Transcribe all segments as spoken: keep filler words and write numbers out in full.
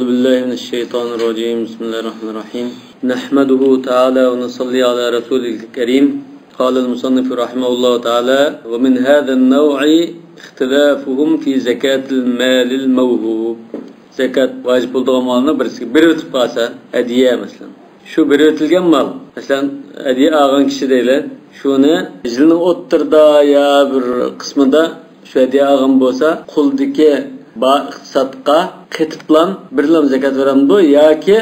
أعوذ بالله من الشيطان الرجيم. بسم الله الرحمن الرحيم. نحمده تعالى ونصلي على رسوله الكريم. قال المصنف رحمه الله تعالى: ومن هذا النوع اختلافهم في زكاة المال الموهوب. زاكات ۋاجىپ بولىدىغان مالنى بىرسىگە بېرىۋېتىپ قالسا، ھەدىيە مەسىلەن. شۇ بېرىۋېتىلگەن مال، مەسىلەن، ھەدىيە ئالغان كىشى دەيلى، شۇنى يىلنىڭ ئوتتۇرىدا يا بىر قىسمىدا شۇ ھەدىيە ئالغان بولسا، قولدىكى بار ئىقتىسادقا قېتىپلا بىرلا زاكات بېرەمدۇ ياكى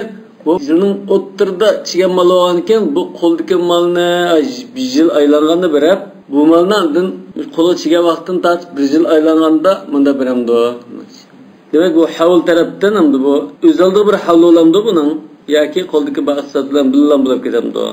بۇ يىلنىڭ ئوتتۇرىدا چىگەن مال بولغاندىكىن، بۇ قولدىكى مالنى يىل ئايلانغاندا بېرىپ، بۇ مالنى ئاندىن قولغا چىگەن ۋاقىتتىن تارتىپ بىر يىل ئايلانغاندا مۇنداق بېرەمدۇ؟ دېمەك، بۇ ھەۋل تەرەپتىن ئەمدى بۇ ئۆز ئالدىغا بىر ھەۋل بولامدۇ بۇنىڭ؟ ياكى قولدىكى بار ئىقتىساد بىلەن بىللە بولۇپ كېتەمدۇ؟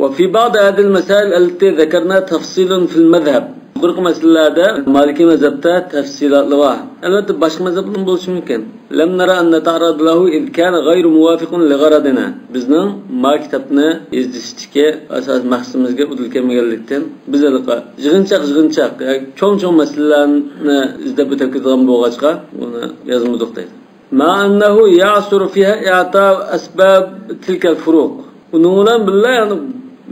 وفي بعض هذه المسائل التي ذكرنا تفصيل في المذهب. يۇقىرىقى مەسىلىلەردە مالىكىي مەزھەپتە تەپسىلاتلار بار. ئەلۋەتتە، باشقا مەزھەپلەرمۇ بولۇشى مۇمكىن. لم نرى أن نتعرض له إذ كان غير موافق لغرضنا. بىزنىڭ ما كىتابنى يېزىشتىكى ئاساسىي مەقسىتىمىزگە ئۇدۇل كەلمىگەنلىكتىن، بىز ھېلىقى يىغىنچاق، يىغىنچاق، ياكى چوڭ، چوڭ مەسىلىلەرنى ئىزدەپ ئۆتۈپ كېتىدىغان بولغاچقا، ئۇنى يازمىدۇق دەيدۇ. مع أنه يعسر فيها إعطاء أسباب تلك الفروق. ئۇنىڭ بىلەن بىللە، يەنى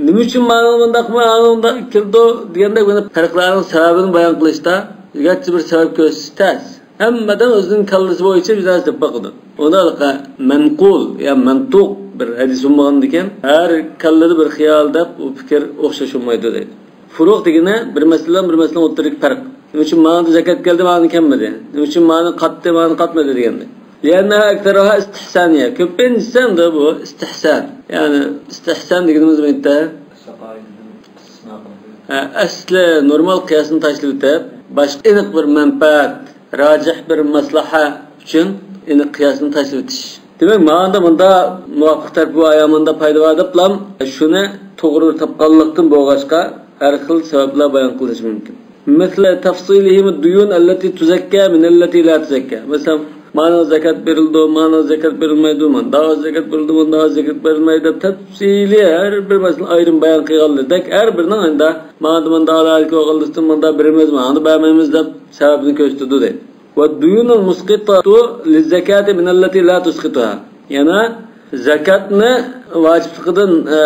نېمە ئۈچۈن مانا مۇنداق، مانا مۇنداق كېلىدۇ دېگەندەك، مانا پەرقلەرنىڭ سەۋەبىنى بايان قىلىشتا گەرچە بىر سەۋەب كۆرسىتىش تەس. ھەممىدىن ئۆزىنىڭ كاللىسى بويىچە بىر نەرسە دەپ باقىدۇ. ئۇندا مەنقۇل يا مەنتۇق بىر ھەدىس بولمىغاندىكىن، ھەر كاللىدا بىر خىيال دەپ ئۇ پىكىر ئوخشاش بولمايدۇ دەيدۇ. فۇرۇق دېگىنى بىر مەسىلە بىلەن بىر مەسىلىنىڭ ئوتتۇرىدىكى پەرق. نېمە ئۈچۈن ماڭىدا زاكات كەلدى، ماڭىدا كەلمىدى؟ نېمە ئۈچۈن ماڭىدا قاتتى، ماڭىدا قاتمىدى دېگەندەك. لأنها أكثرها استحسانية. كۆپىنچىسى ئەمدى بۇ ئىستىھسان. يەنى ئىستىھسان دېگىنىمىز نېمە؟ ھە، ئەسلى نورمال قىياسنى تاشلىۋېتىپ، باشقا ئېنىق بىر مەنپەئەت، راجىھ بىر مەسلىھە ئۈچۈن ئېنىق قىياسنى تاشلىۋېتىش. دېمەك، ماڭىدا مۇنداق مۇۋاپىق تەرىپى بار يا مۇنداق پايدا بار دەپلا شۇنى توغرا تاپقانلىقتىن بولغاچقا، ھەر خىل سەۋەبلەر بايان قىلىنىشى مۇمكىن. مثل تفصيلهم الديون التي تزكى من التي لا تزكى. مەسىلەن، مانا زاكات بېرىلىدۇ، مانا زاكات بېرىلمەيدۇ، مانا زاكات بېرىلىدۇ، مانا زاكات بېرىلمەيدۇ دەپ تەپسىلىي ھەر بىر مەسىلىنى ئايرىم بايان قىلغانلىرىدەك، ھەر بىرىنىڭ ئەمدى مانا مۇنداق ھالەتكە بولغانلىقتىن مۇنداق بېرىمىز، مانا بەرمەيمىز دەپ سەۋەبىنى كۆرسىتىدۇ دەيدۇ. والديون المسقطة للزكاة من التي لا تسقطها. يەنە زاكاتنى ۋاجىپلىقىدىن، ئە،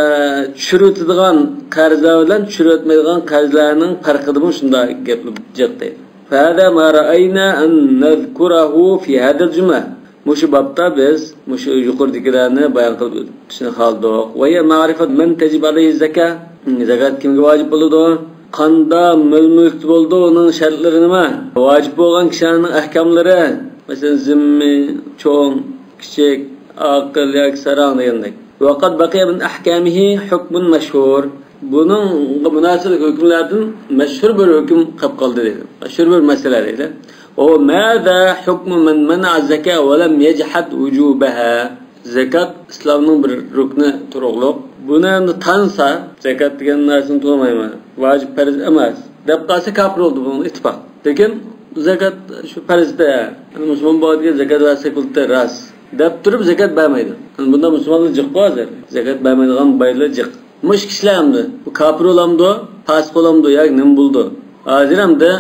چۈشۈرۈۋېتىدىغان قەرزلەر بىلەن چۈشۈرۈۋەتمەيدىغان قەرزلەرنىڭ پەرقىدىمۇ شۇنداق گەپلەر جىق دەيدۇ. فهذا ما رأينا أن نذكره في هذه الجملة. مۇشۇ بابتا بىز مۇشۇ يۇقىرىدىكىلەرنى بايان قىلىپ ئۆتۈشنى خالىدۇق. وهي معرفة من تجب عليه الزكاة. زاكات كىمگە ۋاجىپ بولىدۇ؟ قاندا مۆل-مۈلۈكتە بولىدۇ، ئۇنىڭ شەرتلىرى نېمە؟ ۋاجىپ بولغان كىشىلەرنىڭ ئەھكاملىرى، مەسىلەن، زىممى، چوڭ، كىچىك، ئاقىل ياكى ساراڭ دېگەندەك. وقد بقي من أحكامه حكم مشهور. بۇنىڭغا مۇناسىۋەتلىك ھۆكۈملەردىن مەشھۇر بىر ھۆكۈم قېلىپ قالدى دەيدۇ. مەشھۇر بىر مەسىلە دەيدۇ. وهو ماذا حكم من منع الزكاة ولم يجحد وجوبها. زاكات ئىسلامنىڭ بىر رۇكنى تۇرۇقلۇق. بۇنى ئەمدى تانسا، زاكات دېگەن نەرسىنى تونۇمايمەن، ۋاجىپ پەرز ئەمەس دەپ قالسا، كاپىر بولدى، بۇنىڭ ئىتتىپاق. لېكىن زاكات شۇ پەرزدە، يەنى مۇسۇلمان بولغاندىكىن زاكات بەرسەك بولدى راست دەپ تۇرۇپ زاكات بەرمەيدۇ. يەنى بۇنداق مۇسۇلمانلار جىققۇ ھازىر. زاكات بەرمەيدىغان بايلار جىق. مۇشۇ كىشىلەر ئەمدى بۇ كاپىر بولامدۇ، پاسىق بولامدۇ ياكى نېمە بولىدۇ؟ ھازىر ئەمدى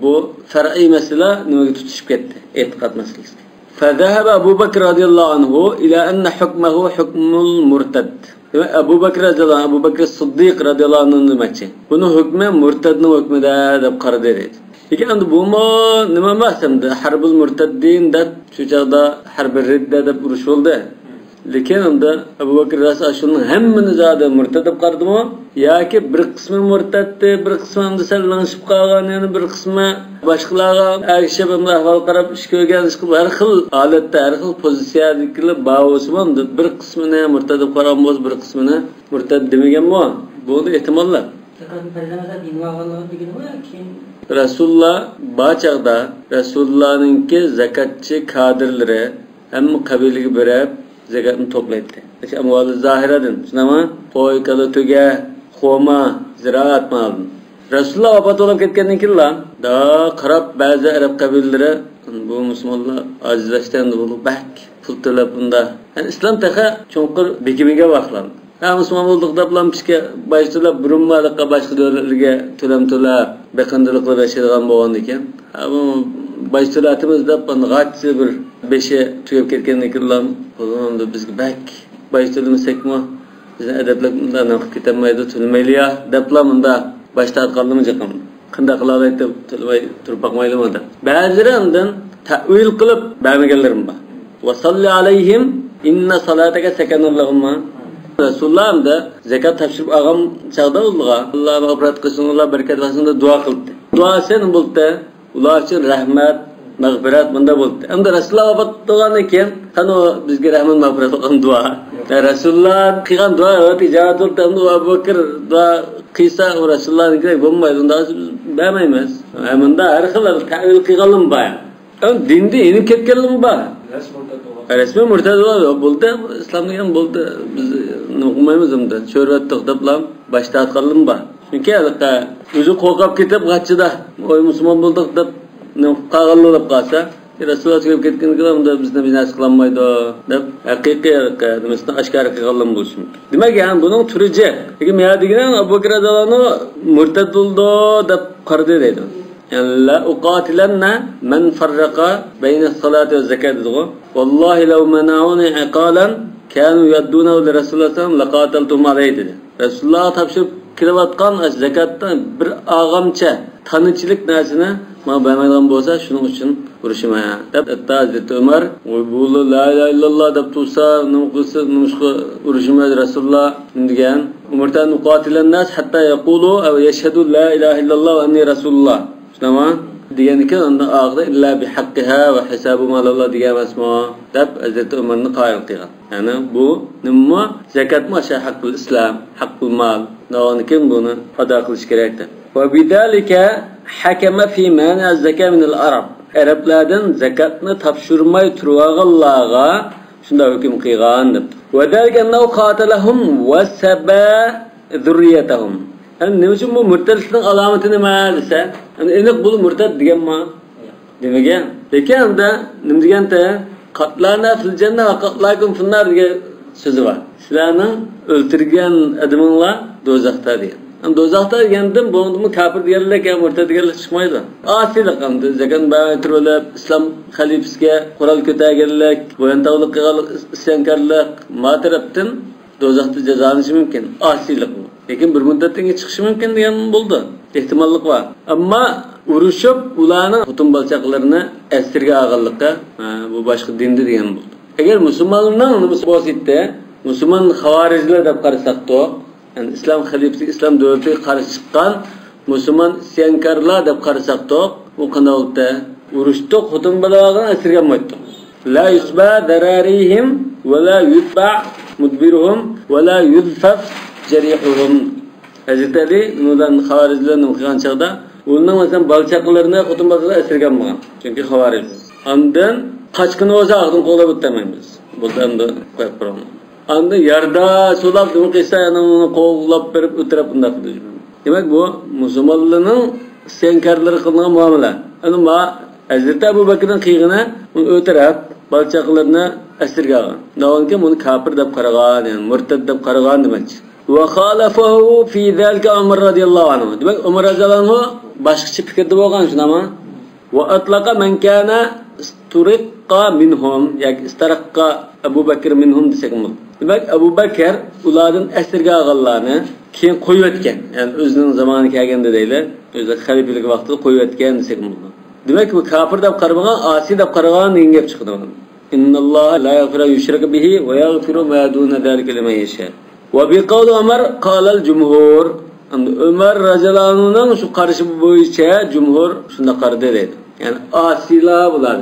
بۇ پەرئىي مەسىلە نېمىگە تۇتىشىپ كەتتى؟ ئېتىقاد مەسىلىسىگە. فذهب أبو بكر رضي الله عنه إلى أن حكمه حكم المرتد. دېمەك، ئەبۇ بەكرى رەزىياللاھۇ ئەنھۇ، ئەبۇ بەكرى سىددىق رەزىياللاھۇ ئەنھۇ دېمەكچى. بۇنىڭ ھۆكمى مۇرتەدنىڭ ھۆكمىدە دەپ قارىدى دەيدۇ. لېكىن ئەمدى بۇمۇ نېمە ئەمەس ئەمدى، ھەربۇل مۇرتەددىن دەپ، شۇ چاغدا ھەربىي رىددە دەپ ئۇرۇش بولدى. لېكىن ئەمدى ئەبۇ بەكرى رەزىياللاھۇ ئەنھۇ شۇنىڭ ھەممىنى زادى مۇرتەد دەپ قارىدىمۇ؟ ياكى بىر قىسمى مۇرتەدتى، بىر قىسمى ئەمدى سەل لىڭشىپ قالغان، يەنە بىر قىسمى باشقىلارغا ئەگىشىپ، ئەمدى ئەھۋال قاراپ ئىش كۆرگەن، ئىش قىلىپ، ھەر خىل ھالەتتە، ھەر خىل پوزىتسىيەدىكىلەر بار بولسىمۇ، ئەمدى بىر قىسمىنى مۇرتەد دەپ قارىغان بولسا، بىر قىسمىنى مۇرتەد دېمىگەنمۇ؟ بۇ ئېھتىماللار. زاكاتنى پەرز ئەمەس دەپ دىنىغا ئالغانلىقىنى دېگىنىغۇ يا كېيىن؟ رەسۇلۇللا بار چاغدا، رەسۇلۇللانىڭكى زاكاتچى كادىرلىرى ھەممە قەبىلىگە بېرىپ، زاكاتنى توپلايتتى. ئەمۋالى زاھىرەدىن، شۇنداقمۇ؟ قوي، كالا، تۆگە، خورما، زىرائەت مالىدىن. رەسۇلۇللا ۋاپات بولۇپ كەتكەندىن كېيىنلا، دا قاراپ، بەزى ئەرەب قەبىلىلىرى، بۇ مۇسۇلمانلار ئاجىزلاشتى ئەمدى، بۇ بەك پۇل تۆلەپ بۇندا. يەنى ئىسلام تېخى چوڭقۇر بېكىمىگەن ۋاقىتلار. ھە، مۇسۇلمان بولدۇق دەپلا پىشكە باج تۆلەپ، بۇرۇنمۇ ھېلىقى باشقا دۆلەتلەرگە تۆلەم تۆلەپ، بېقىندىلىقلار ياشايدىغان بولغاندىكىن، ھە، بۇ باج تۆلەتمىز دەپ، ئاندىن غاچچە بىر بېشى تۈگەپ كەتكەندىن كېيىنلا، بۇلار بىزگە بەك باج تۆلىمىسەكمۇ، بىزنى ئەدەپلەپ مۇنداق نېمە قىلىپ كېتەلمەيدۇ، تۆلىمەيلى يا، دەپلا مۇنداق باش تارتقانلىمۇ جىقىم. قانداق قىلالايتتى، تۆلىمەي تۇرۇپ باقمايلىمۇ دەپ. بەزىلىرى ئاندىن تەئۋىل قىلىپ بەرمىگەنلىرىمۇ بار. «ۋەسەللى ئەلەيھىم ئىننە سالاتەكە سەكەنۇن لەھۇم» ما. رەسۇلۇللا ئەمدى زەكات تاپشۇرۇپ ئالغان چاغدا ئۇلارغا، «ئاللا مەغپىرەت قىلسۇن، ئاللا بەرىكەت بەرسۇن» دەپ دۇئا قىلدى. دۇئاسى نېمە بولدى؟ ئۇلار ئۈچۈن رەھمەت، مەغپىرەت بۇنداق بولدى. ئەمدى رەسۇلۇللا ۋاپات بولغاندىن كېيىن، قانداق بىزگە رەھمەت، مەغپىرەت قىلغان دۇئا؟ يا رەسۇلۇللا قىلغان دۇئا ئىجابەت بولدى، ئەمدى ئەبۇ بەكىر دۇئا قىلسا، ئۇ رەسۇلۇللانىڭكىدەك بولمايدۇ، ئۇنداق بىز بەرمەيمىز. ھە، مۇنداق ھەر خىل تەئۋىل قىلغانلىرىمۇ بار. ئەمدى دىندىن يېنىپ كەتكەنلىرىمۇ بار. رەسمىي مۇرتەد بولغان. رەسمىي مۇرتەد بولغان، بولدى، ئىسلام دېگەن بولدى، بىز نېمە قىلمايمىز ئەمدى، چۆرۈۋەتتۇق دەپلا باش تارتقانلىرىمۇ بار. چۈنكى ھېلىقى ئۆزى قورقۇپ كېتىپ غاچچىدا، «ۋاي، مۇسۇلمان بولدۇق» دەپ نېمە قىلىپ قالغانلار بولۇپ قالسا، رەسۇلۇللا تۈگەپ كەتكەندىن كېيىن ئۇندا بىزنى بىر نەرسە قىلالمايدۇ دەپ ھەقىقىي ھېلىقى نېمىسىنى ئاشكارا قىلغانلىرىمۇ بولۇشى مۇمكىن. دېمەك، يەنى بۇنىڭ تۈرى جىق. لېكىن مەن دېگىنىم ئەبۇ بەكرى رەزىياللاھۇ ئەنھۇ مۇرتەد بولدى دەپ قارىدى دەيدۇ. يەنى، «لە ئۇقاتىلەننە مەن فەررەقە بەينە سالاتى ۋە زەكات» دېدىغۇ. «ۋاللاھى لەۋ مەنەئۇنى ئىقالەن كانۇ يۇئەددۇنەھۇ لىرەسۇلىللاھ سەللەللاھۇ ئەلەيھى ۋەسەللەم لەقاتەلتۇھۇم ئەلەيھى» دېدى. رەسۇلۇللاغا تاپشۇرۇپ كېلىۋاتقان ئاشۇ زەكاتتا بىر ئاغامچە تانىچىلىك نەرسىنى ماڭا بەرمەيدىغان بولسا، شۇنىڭ ئۈچۈن ئۇرۇشىمەن دەپ، ھەتتا ھەزرىتى ئۆمەر، «ۋاي، بۇ لا ئىلاھە ئىللاللاھ دەپ تۇرسا، نېمە قىلسا، نېمىشقا ئۇرۇشىمەن رەسۇلۇللاھ؟» دېگەن. «ئۇمرتۇ ئەن ئۇقاتىلەنناس ھەتتا يەقۇلۇ ئەۋ يەشھەدۇ لا ئىلاھە ئىللاللاھ ۋە ئەننى رەسۇلۇللاھ.» شۇنداقمۇ؟ دېگەندىكىن ئاندىن ئاخىرىدا «ئىللا بىھەققىھا ۋە ھىسابۇھۇم ئالاللاھ» دېگەن ئەمەسمۇ؟ دەپ ھەزرىتى ئۆمەرنى قايىل قىلغان. يەنى بۇ نېمىمۇ؟ زەكاتمۇ ئاشۇ ھەققىل ئىسلام، ھەققىل مال. دېگەندىكىن بۇنى ئادا قىلىش كېرەك دەپ. «ۋە بىزالىكە ھەكەمە فى مانىئىز زەكا مىنەل ئەرەب.» ئەرەبلەردىن زەكاتنى تاپشۇرماي تۇرۇۋالغانلارغا شۇنداق ھۆكۈم قىلغان دەپتۇ. «ۋە زالىكە ئەننەھۇ قاتەلەھۇم ۋە سەبا زۇررىيەتەھۇم.» يەنى نېمە ئۈچۈن بۇ مۇرتەتلىكنىڭ ئالامىتى نېمە دېسە، يەنى ئېنىق بۇ مۇرتەت دېگەنما؟ دېمىگەن. لېكىن ئەمدى نېمە دېگەنتى؟ «قاتلانا فىل جەننە ۋە قاتلاكۇم فىننار» دېگەن سۆزى بار. «سىلەرنىڭ ئۆلتۈرگەن ئادىمىڭلار دوزاختا» دېگەن. ئەمدى دوزاختا دېگەندىن بۇنىڭدىمۇ كاپىر دېگەنلىك يا مۇرتەت دېگەنلىك چىقمايدۇ. ئاسىيلىق ئەمدى، زەكەت بەرمەي تۇرۇۋېلىپ، ئىسلام خەلىپىسىگە قورال كۆتەرگەنلىك، بويۇنتاۋلىق قىلغانلىق، ئىسيانكارلىق، ما تەرەپتىن دوزاختا جازالىنىشى مۇمكىن. ئاسىيلىق بۇ. لېكىن بىر مۇددەتتىن كېيىن چىقىشى مۇمكىن دېگەن بولدى. ئېھتىماللىق بار. ئەمما ئۇرۇشۇپ، ئۇلارنىڭ خوتۇن بالا-چاقىلىرىنى ئەسىرگە ئالغانلىقى، ھە، بۇ باشقا دىندە دېگەن بولدى. ئەگەر مۇسۇلماننىڭ نېمىسى بولسا ئىدى، مۇسۇلمان خاۋارىجلار دەپ قارىساقتۇق، يەنى ئىسلام خەلىپىسى، ئىسلام دۆلىتىگە قارشى چىققان مۇسۇلمان ئىسيانكارلار دەپ قارىساقتۇق، ئۇ قانداق بولدى؟ ئۇرۇشتۇق، خوتۇن بالىلارنى ئەسىرگە ئالمايتتۇق. لا يسبى ذراريهم ولا يتبع مدبرهم ولا يلفف جريحهم. ھەزرىتى ئەلى نېمە بىلەن، خاۋارىجلار نېمە قىلغان چاغدا، ئۇنىڭ، مەسىلەن، بالا-چاقىلىرىنى، خوتۇن-بالىلىرىنى ئەسىرگە ئالمىغان. چۈنكى خاۋارىج. ئاندىن قاچقىنى بولسا ئاغدىن قوغلاپ ئۆتەلمەيمىز. بولدى، ئەمدى قويۇپ بېرىڭلار. ئاندىن ياردا سولاپ نېمە قىلسا، يەنە ئۇنى قوغلاپ بېرىپ ئۆلتۈرۈپ ئۇنداق قىلدى. دېمەك، بۇ مۇسۇلمانلارنىڭ ئىسيانكارلىرىغا قىلىنغان مۇئامىلە. ئەمما ھەزرىتى ئەبۇ بەكرىنىڭ قىلغىنى، ئۇنى ئۆلتۈرۈپ، بالا-چاقىلىرىنى ئەسىرگە ئالغان. داۋانكى بۇنى كاپىر دەپ قارىغان، يەنى مۇرتەد دەپ قارىغان دېمەكچى. وخالفه في ذلك عمر رضي الله عنه. دېمەك، ئۆمەر رەزىياللاھۇ ئەنھۇ باشقىچە پىكىردە بولغان، شۇنداقمۇ؟ وأطلق من كان استرق منهم ياكى استرق أبو بكر منهم دېسەكمۇ بولىدۇ. دېمەك، ئەبۇ بەكىر ئۇلاردىن ئەسىرگە ئالغانلارنى كېيىن قويۇۋەتكەن. يەنى ئۆزىنىڭ زامانى كەلگەندە دەيلى، ئۆزى خەلىپىلىكى ۋاقتىدا قويۇۋەتكەن دېسەكمۇ بولىدۇ. دېمەك، بۇ كاپىر دەپ قارىمىغان، ئاسىي دەپ قارىغان دېگەن گەپ چىقىدۇ. إن الله لا يغفر أن يشرك به ويغفر ما دون ذلك لمن يشاء. وبقول عمر قال الجمهور. ئەمدى ئۆمەر رەزىياللاھۇ ئەنھۇنىڭ شۇ قارىشى بويىچە جۇمھۇر شۇنداق قارىدى دەيدۇ. يەنى ئاسىيلار بۇلار.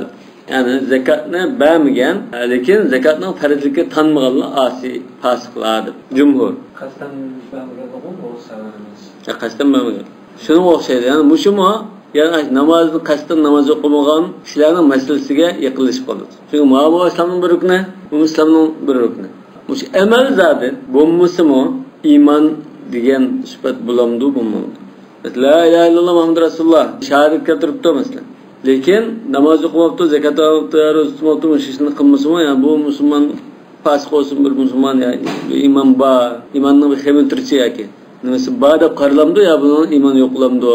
يەنى زەكاتنى بەرمىگەن، لېكىن زەكاتنىڭ پەرزلىكىگە تانمىغانلار ئاسىي، پاسىقلار دەپ. جۇمھۇر. قەستەن بەرمىگەن ئوغۇل، ئوغۇل سەۋەبىمىز. يا، قەستەن بەرمىگەن. شۇنىڭغا ئوخشايدۇ. يەنى مۇشۇمۇ، يەنى نامازنى قەستەن ناماز ئوقۇمىغان كىشىلەرنىڭ مەسىلىسىگە يېقىنلىشىپ قالىدۇ. چۈنكى ماۋۇ ئىسلامنىڭ بىر رۇكنى، بۇ ئىسلامنىڭ بىر رۇكنى. مۇشۇ ئەمەل زادى بولمىسىمۇ، ئىمان دېگەن سۈپەت بولامدۇ، بولمامدۇ؟ مەسىلەن، لا ئىلاھە ئىللاللاھ مۇھەممەدۇر رەسۇلۇللاھ شاھادەتكە كەلتۈرۈپتۇ، مەسىلەن. لېكىن ناماز ئوقۇماپتۇ، زەكات ئالماپتۇ، روزا تۇتماپتۇ، مۇشۇ ئىشلارنى قىلمىسىمۇ، يەنى بۇ مۇسۇلمان پاسىق بولسۇن، بىر مۇسۇلمان، يا بىر ئىمان بار، ئىماننىڭ بىر خېمىل تۈرىچە ياكى نېمىسى بار دەپ قارىلامدۇ يا بۇنىڭ ئىمانى يوق بولامدۇ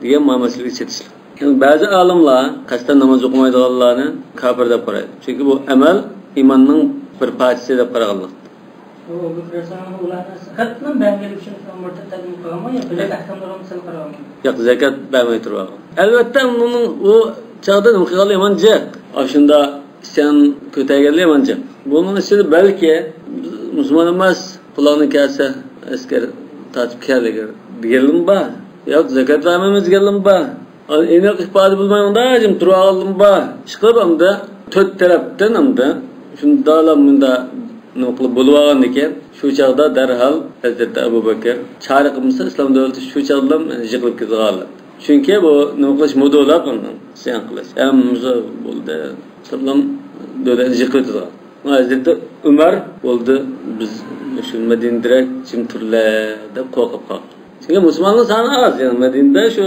دېگەن مانا مەسىلىگە چېتىشلىق. يەنى بەزى ئالىملار قەستەن ناماز ئوقۇمايدىغانلارنى كاپىر دەپ قارايدۇ. چۈنكى بۇ ئەمەل ئىماننىڭ بىر پارچىسى دەپ قارىغانلىقتا. ئۇ ئەبۇ بەكرى رەزىياللاھۇ ئەنھۇ ئۇلارنى ھەتتىمۇ بەرمىگەنلىكى ئۈچۈن مۇرتەد دەپ قارىغانمۇ يا بۆلەك ئەھكاملارغا مىسال قارىغانمۇ؟ ياق، زەكات بەرمەي تۇرۇۋالغان. ئەلۋەتتە، ئۇنىڭ ئۇ چاغدا نېمە قىلغانلىقى يامان جىق. ئاشۇنداق ئىسيان كۆتەرگەنلىكى يامان جىق. بۇنىڭ ئىچىدە بەلكى مۇسۇلمان ئەمەس، قۇلاقنى كەلسە ئەسكەر تارتىپ كەل دېگەنلىرىمۇ بار. ياق، زەكات بەرمەيمىز دېگەنلىرىمۇ بار. ئېنىق ئىپادە بولماي ئۇنداق جىم تۇرۇۋالغانلىرىمۇ بار. ئىشقىلىپ ئەمدى تۆت تەرەپتىن ئەمدى شۇنداقلا مۇنداق نېمە قىلىپ بولۇۋالغاندىكىن، شۇ چاغدا دەرھال ھەزرىتى ئەبۇ بەكىر چارە قىلمىسا، ئىسلام دۆلىتى شۇ چاغدىلا يىقىلىپ كېتىدىغان ھالەت. چۈنكى بۇ نېمە قىلىش مۇدۇلاب ئۇنىڭ، ئىسيان قىلىش. ھەممىسى بولدى. ساغلام دۆلەتنى يىقىۋېتىدىغان. ھەزرىتى ئۆمەر بولدى، بىز شۇ مەدىنىدىرەك جىم تۇرلە دەپ قورقۇپ قالدى. چۈنكى مۇسۇلماننىڭ سانى ئاز، يەنى مەدىنىدە شۇ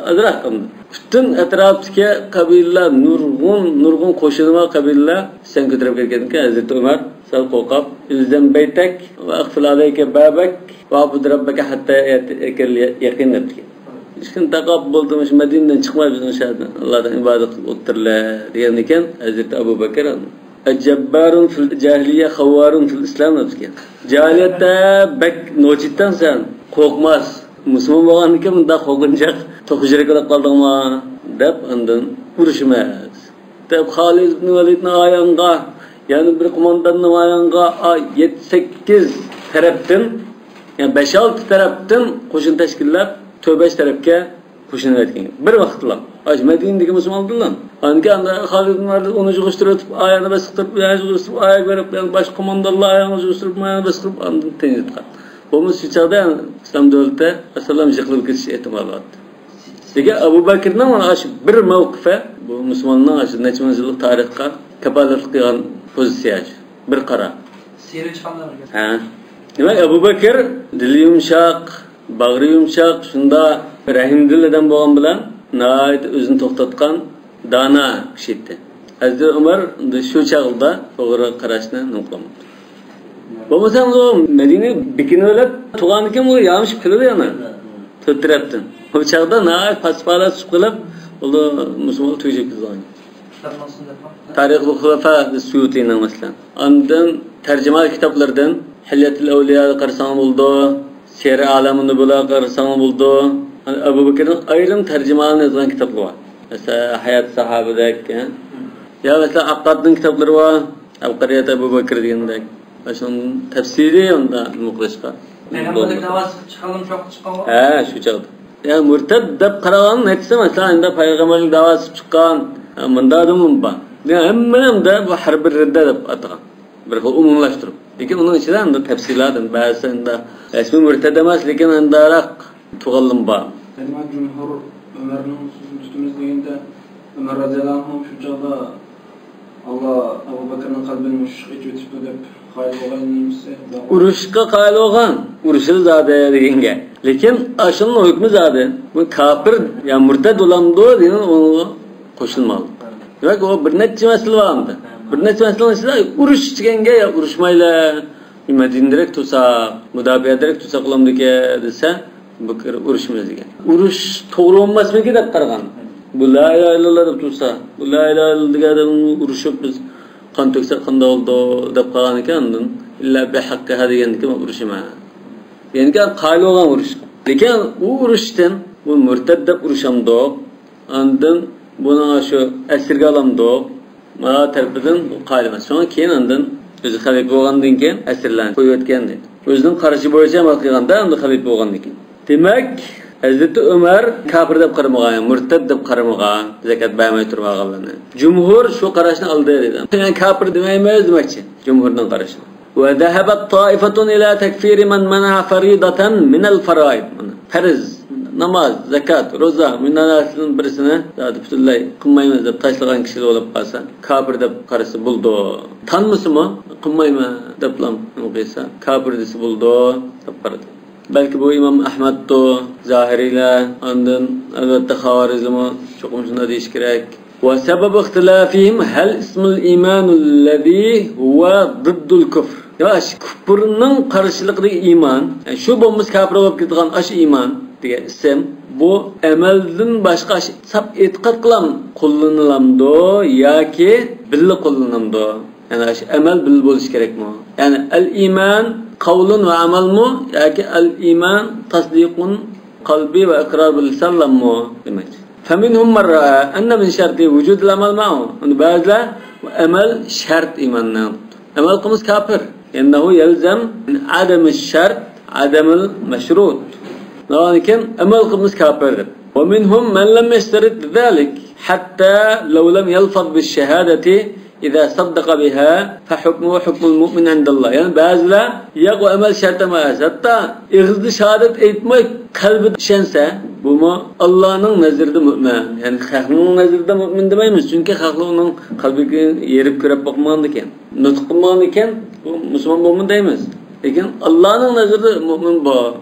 ئازراق قالدى. پۈتۈن ئەتراپتىكى قەبىلىلەر، نۇرغۇن، نۇرغۇن قوشۇنى بار قەبىلىلەر ئىسيان كۆتۈرۈپ كەلگەنىكەن، ھەزرىتى ئۆمەر سەل قورقۇپ، ئىلزەم بەيتەك ۋە ئەقفىل ئەلەيكە بابەك ۋە ئەبۇد رەببەكە ھەتتا يەتىكەل يەقىن دەپتىكەن. ئىشكىن تاقاپ بولدى، مۇشۇ مەدىنىدىن چىقماي بىزنىڭ شەھەردىن ئاللادىن ئىبادەت قىلىپ ئولتۇرلە دېگەندىكەن، ھەزرىتى ئەبۇ بەكىر جەببارۇن فىل جاھىلىيە خەۋۋارۇن فىل ئىسلام دەپتىكەن. جاھىلىيەتتە بەك نوچىتتەن سەن، قورقماس. مۇسۇلمان بولغاندىكىن مۇنداق قورقۇنچاق توخۇ يۈرەك بولۇپ قالدىڭما دەپ ئاندىن ئۇرۇشىمىز دەپ خالىد ئىبن ۋەلىدنى ئاياغىغا، يەنە بىر قومانداننى ئاياغىغا، ئا، يەتتە سەككىز تەرەپتىن، يەنى بەش-ئالتە تەرەپتىن قوشۇن تەشكىللەپ، تۆت-بەش تەرەپكە قوشۇنۇۋەتكەن. بىر ۋاقىتلا. ئاشۇ مەدىنىدىكى مۇسۇلمانلاردىن. ئاندىن كېيىن ئاندىن خالىد ئىبن ۋەلىد ئۇنى يىغىشتۇرۇۋېتىپ، ئاياغنى بېسىقتۇرۇپ، ئاياغنى يىغىشتۇرۇپ، ئاياغ بېرىپ، يەنە باشقا قوماندانلار ئاياغنى يىغىشتۇرۇپ، ئاياغنى بېسىقتۇرۇپ، ئاندىن تىنچلىتقان. بولمىسا شۇ چاغدا ئىسلام دۆلىتى ئەسلام يىقىلىپ كېتىش ئېھتىمالى بار. لېكىن ئەبۇ بەكرىنىڭ مانا شۇ بىر مەۋقىپى بۇ مۇسۇلماننىڭ شۇ نەچچە مىڭ يىللىق تارىخقا كاپالەتلىك قىلغان پوزىتسىيە شۇ. بىر قارا. سىيرە چىققانلار. ھە. دېمەك، ئەبۇ بەكىر دىلى يۇمشاق، باغرى يۇمشاق، شۇنداق رەھىمدىل ئادەم بولغان بىلەن ناھايىتى ئۆزىنى توختاتقان دانا كىشى ئىدى. ھەزرىتى ئۆمەر شۇ چاغدا توغرا قاراشنى نېمە قىلمىدى. بولمىسا ئۇ مەدىنە بېكىنىۋېلىپ تۇرغاندىكىن ئۇ يامىشىپ كېلىدۇ يەنە. تۆت تەرەپتىن. ئۇ چاغدا ناھايىتى پاسپالات چۈشۈپ قېلىپ، ئۇلار مۇسۇلمانلار تۈگىشىپ كېتىدىغان. تارىخۇل خۇلەفا سۇيۇتىنىڭ مەسىلەن. ئاندىن تەرجىمە كىتابلىرىدىن ھىليەتۇل ئەۋلىياغا قارىساڭ بولىدۇ، سىيرە ئالەمۇن نۇبۇلاغا قارىساڭ بولىدۇ. ئەبۇ بەكرىنىڭ ئايرىم تەرجىمىلەرنى يازغان كىتابلىرى بار. مەسىلەن، ھايات ساھابىدەك. يا مەسىلەن، ئاققادنىڭ كىتابلىرى بار. ئەبقەرىيەت ئەبۇ بەكرى دېگەندەك. شۇنىڭ تەپسىلىي ئۇندا نېمە قىلىشقا. پەيغەمبەرلىك دەۋاسى چىققانلىرى شۇ ۋاقىتتا چىققانغۇ؟ ھە، شۇ چاغدا. يا مۇرتەد دەپ قارىغان نەچچىسى، مەسىلەن، ئەمدى پەيغەمبەرلىك دەۋاسى چىققان، ھە، مۇنداق ئادەممۇ بار. يا ھەممىنى ئەمدى بۇ ھەر بىر رىددە دەپ ئاتىغان. بىر خىل ئومۇملاشتۇرۇپ. لېكىن ئۇنىڭ ئىچىدە ئەمدى تەپسىلات، بەزىسى ئەمدى رەسمىي مۇرتەد ئەمەس، لېكىن ئەمدىراق تۇغانلىرىمۇ بار. دېمەك، جۇمھۇر ئۆمەرنىڭ سۆزىنى تۇتىمىز دېگەندە، ئۆمەر رەزىياللاھۇ ئەنھۇ شۇ چاغدا ئاللا ئەبۇ بەكرىنىڭ قەلبىنى مۇشۇ ئىچىۋېتىپتۇ دەپ قايىل بولغان نېمىسى؟ ئۇرۇشقا قايىل بولغان، ئۇرۇشىدۇ زادى دېگەن گەپ. لېكىن ئاشۇنىڭ ھۆكمى زادى، بۇ كاپىر يا مۇرتەد بولامدۇ دېگەن ئۇنىڭغا قوشۇلمىغان. دېمەك، ئۇ بىر نەچچە مەسىلە بار ئەمدى. بىر نەچچە مەسىلىنىڭ ئىچىدە ئۇرۇش دېگەنگە يا ئۇرۇشمايلى، مەدىنىدىرەك تۇرساق، مۇداپىئەدىرەك تۇرساق بولامدىكى دېسە، بۇ كىر ئۇرۇشىمىز دېگەن. ئۇرۇش توغرا بولماسمىكى دەپ قارىغان. بۇ لا ئىلاھە ئىللاللا دەپ تۇرسا، بۇ لا ئىلاھە ئىللاللا دېگەن ئادەم ئۇرۇشۇپ بىز قان تۆكسەك قانداق بولىدۇ دەپ قالغان ئىكەن، ئاندىن ئىللا بىھەققىھا دېگەندىكىن ئۇرۇشىمەن. يەنى قايىل بولغان ئۇرۇش. لېكىن ئۇ ئۇرۇشتىن بۇ مۇرتەد دەپ ئۇرۇشامدۇق؟ ئاندىن بۇنى شۇ ئەسىرگە ئالامدۇق؟ مانا تەرىپىدىن قايىل ئەمەس. شۇڭا كېيىن ئاندىن ئۆزى خەلىپە بولغاندىن كېيىن ئەسىرلەرنى قويۇۋەتكەن دەيدۇ. ئۆزىنىڭ قارىشى بويىچە ئەمەل قىلغاندا ئەمدى خەلىپە بولغاندىن كېيىن. دېمەك، ھەزرىتى ئۆمەر كاپىر دەپ قارىمىغان، يا مۇرتەد دەپ قارىمىغان، زەكات بەرمەي تۇرۇۋالغانلارنى. جۇمھۇر شۇ قاراشنى ئالدى دەيدۇ. يەنى كاپىر دېمەيمىز دېمەكچى، جۇمھۇرنىڭ قارىشى. وذهبت طائفة إلى تكفير من منع فريضة من الفرائض. مانا، پەرز، ناماز، زاكات، روزا، مۇنداق نەرسىدىن بىرسىنى زادى پۈتۈنلەي قىلمايمىز دەپ تاشلىغان كىشىلەر بولۇپ قالسا، كاپىر دەپ قارىسا بولىدۇ. تانمىسىمۇ، قىلمايمەن دەپلا نېمە قىلسا، كاپىر دېسە بولىدۇ دەپ قارىدى. بەلكى بۇ ئىمام ئەھمەدتۇ، زاھىرىيلەر، ئاندىن ئەلۋەتتە خاۋارىزممۇ چوقۇم شۇنداق دېيىشى كېرەك. وسبب اختلافهم هل اسم الإيمان الذي هو ضد الكفر. ياش، كۇپۇرنىڭ قارشىلىقىدىكى ئىمان، يەنى شۇ بولمىسا كاپىر بولۇپ كېتىدىغان ئاشۇ ئىمان. دېگەن ئىسىم، بۇ ئەمەلدىن باشقا ساپ ئېتىقاد قىلام قوللىنىلامدۇ ياكى بىللە قوللىنامدۇ؟ يەنى ئەمەل بىللە بولۇشى كېرەكمۇ؟ يەنى ئەل ئىمان قەۋلۇن ۋە ئەمەلمۇ ياكى ئەل ئىمان تەسدىقۇن قەلبى ۋە ئىقرار بىل لىسانلاممۇ دېمەكچى. فمنهم من رأى أن من شرط وجود العمل معه. ئۇنى بەزىلەر ئەمەل شەرت ئىماننىڭ. ئەمەل قىلمىسا كاپىر. لأنه يلزم من عدم الشرط عدم المشروط. لېكىن ئەمەل قىلمىسا كاپىر دەپ. ومنهم من لم يشترط ذلك حتى لو لم يلفظ بالشهادة إذا صدق بها فحكمه حكم المؤمن عند الله. يەنى بەزىلەر ياق، ئۇ ئەمەل شەرت ئەمەس. ھەتتا ئېغىزدا شاھادەت ئېيتماي قەلبىدە ئىشەنسە، بۇمۇ ئاللانىڭ نەزىرىدە مۆمىن. يەنى خەقنىڭ نەزىرىدە مۆمىن دېمەيمىز، چۈنكى خەقلەر ئۇنىڭ قەلبىگە يېرىپ كۆرۈپ باقمىغاندىكەن. نۇتۇق قىلمىغاندىكەن، بۇ مۇسۇلمان بولمىدى دەيمىز. لېكىن ئاللانىڭ نەزىرىدە مۆمىن بۇ،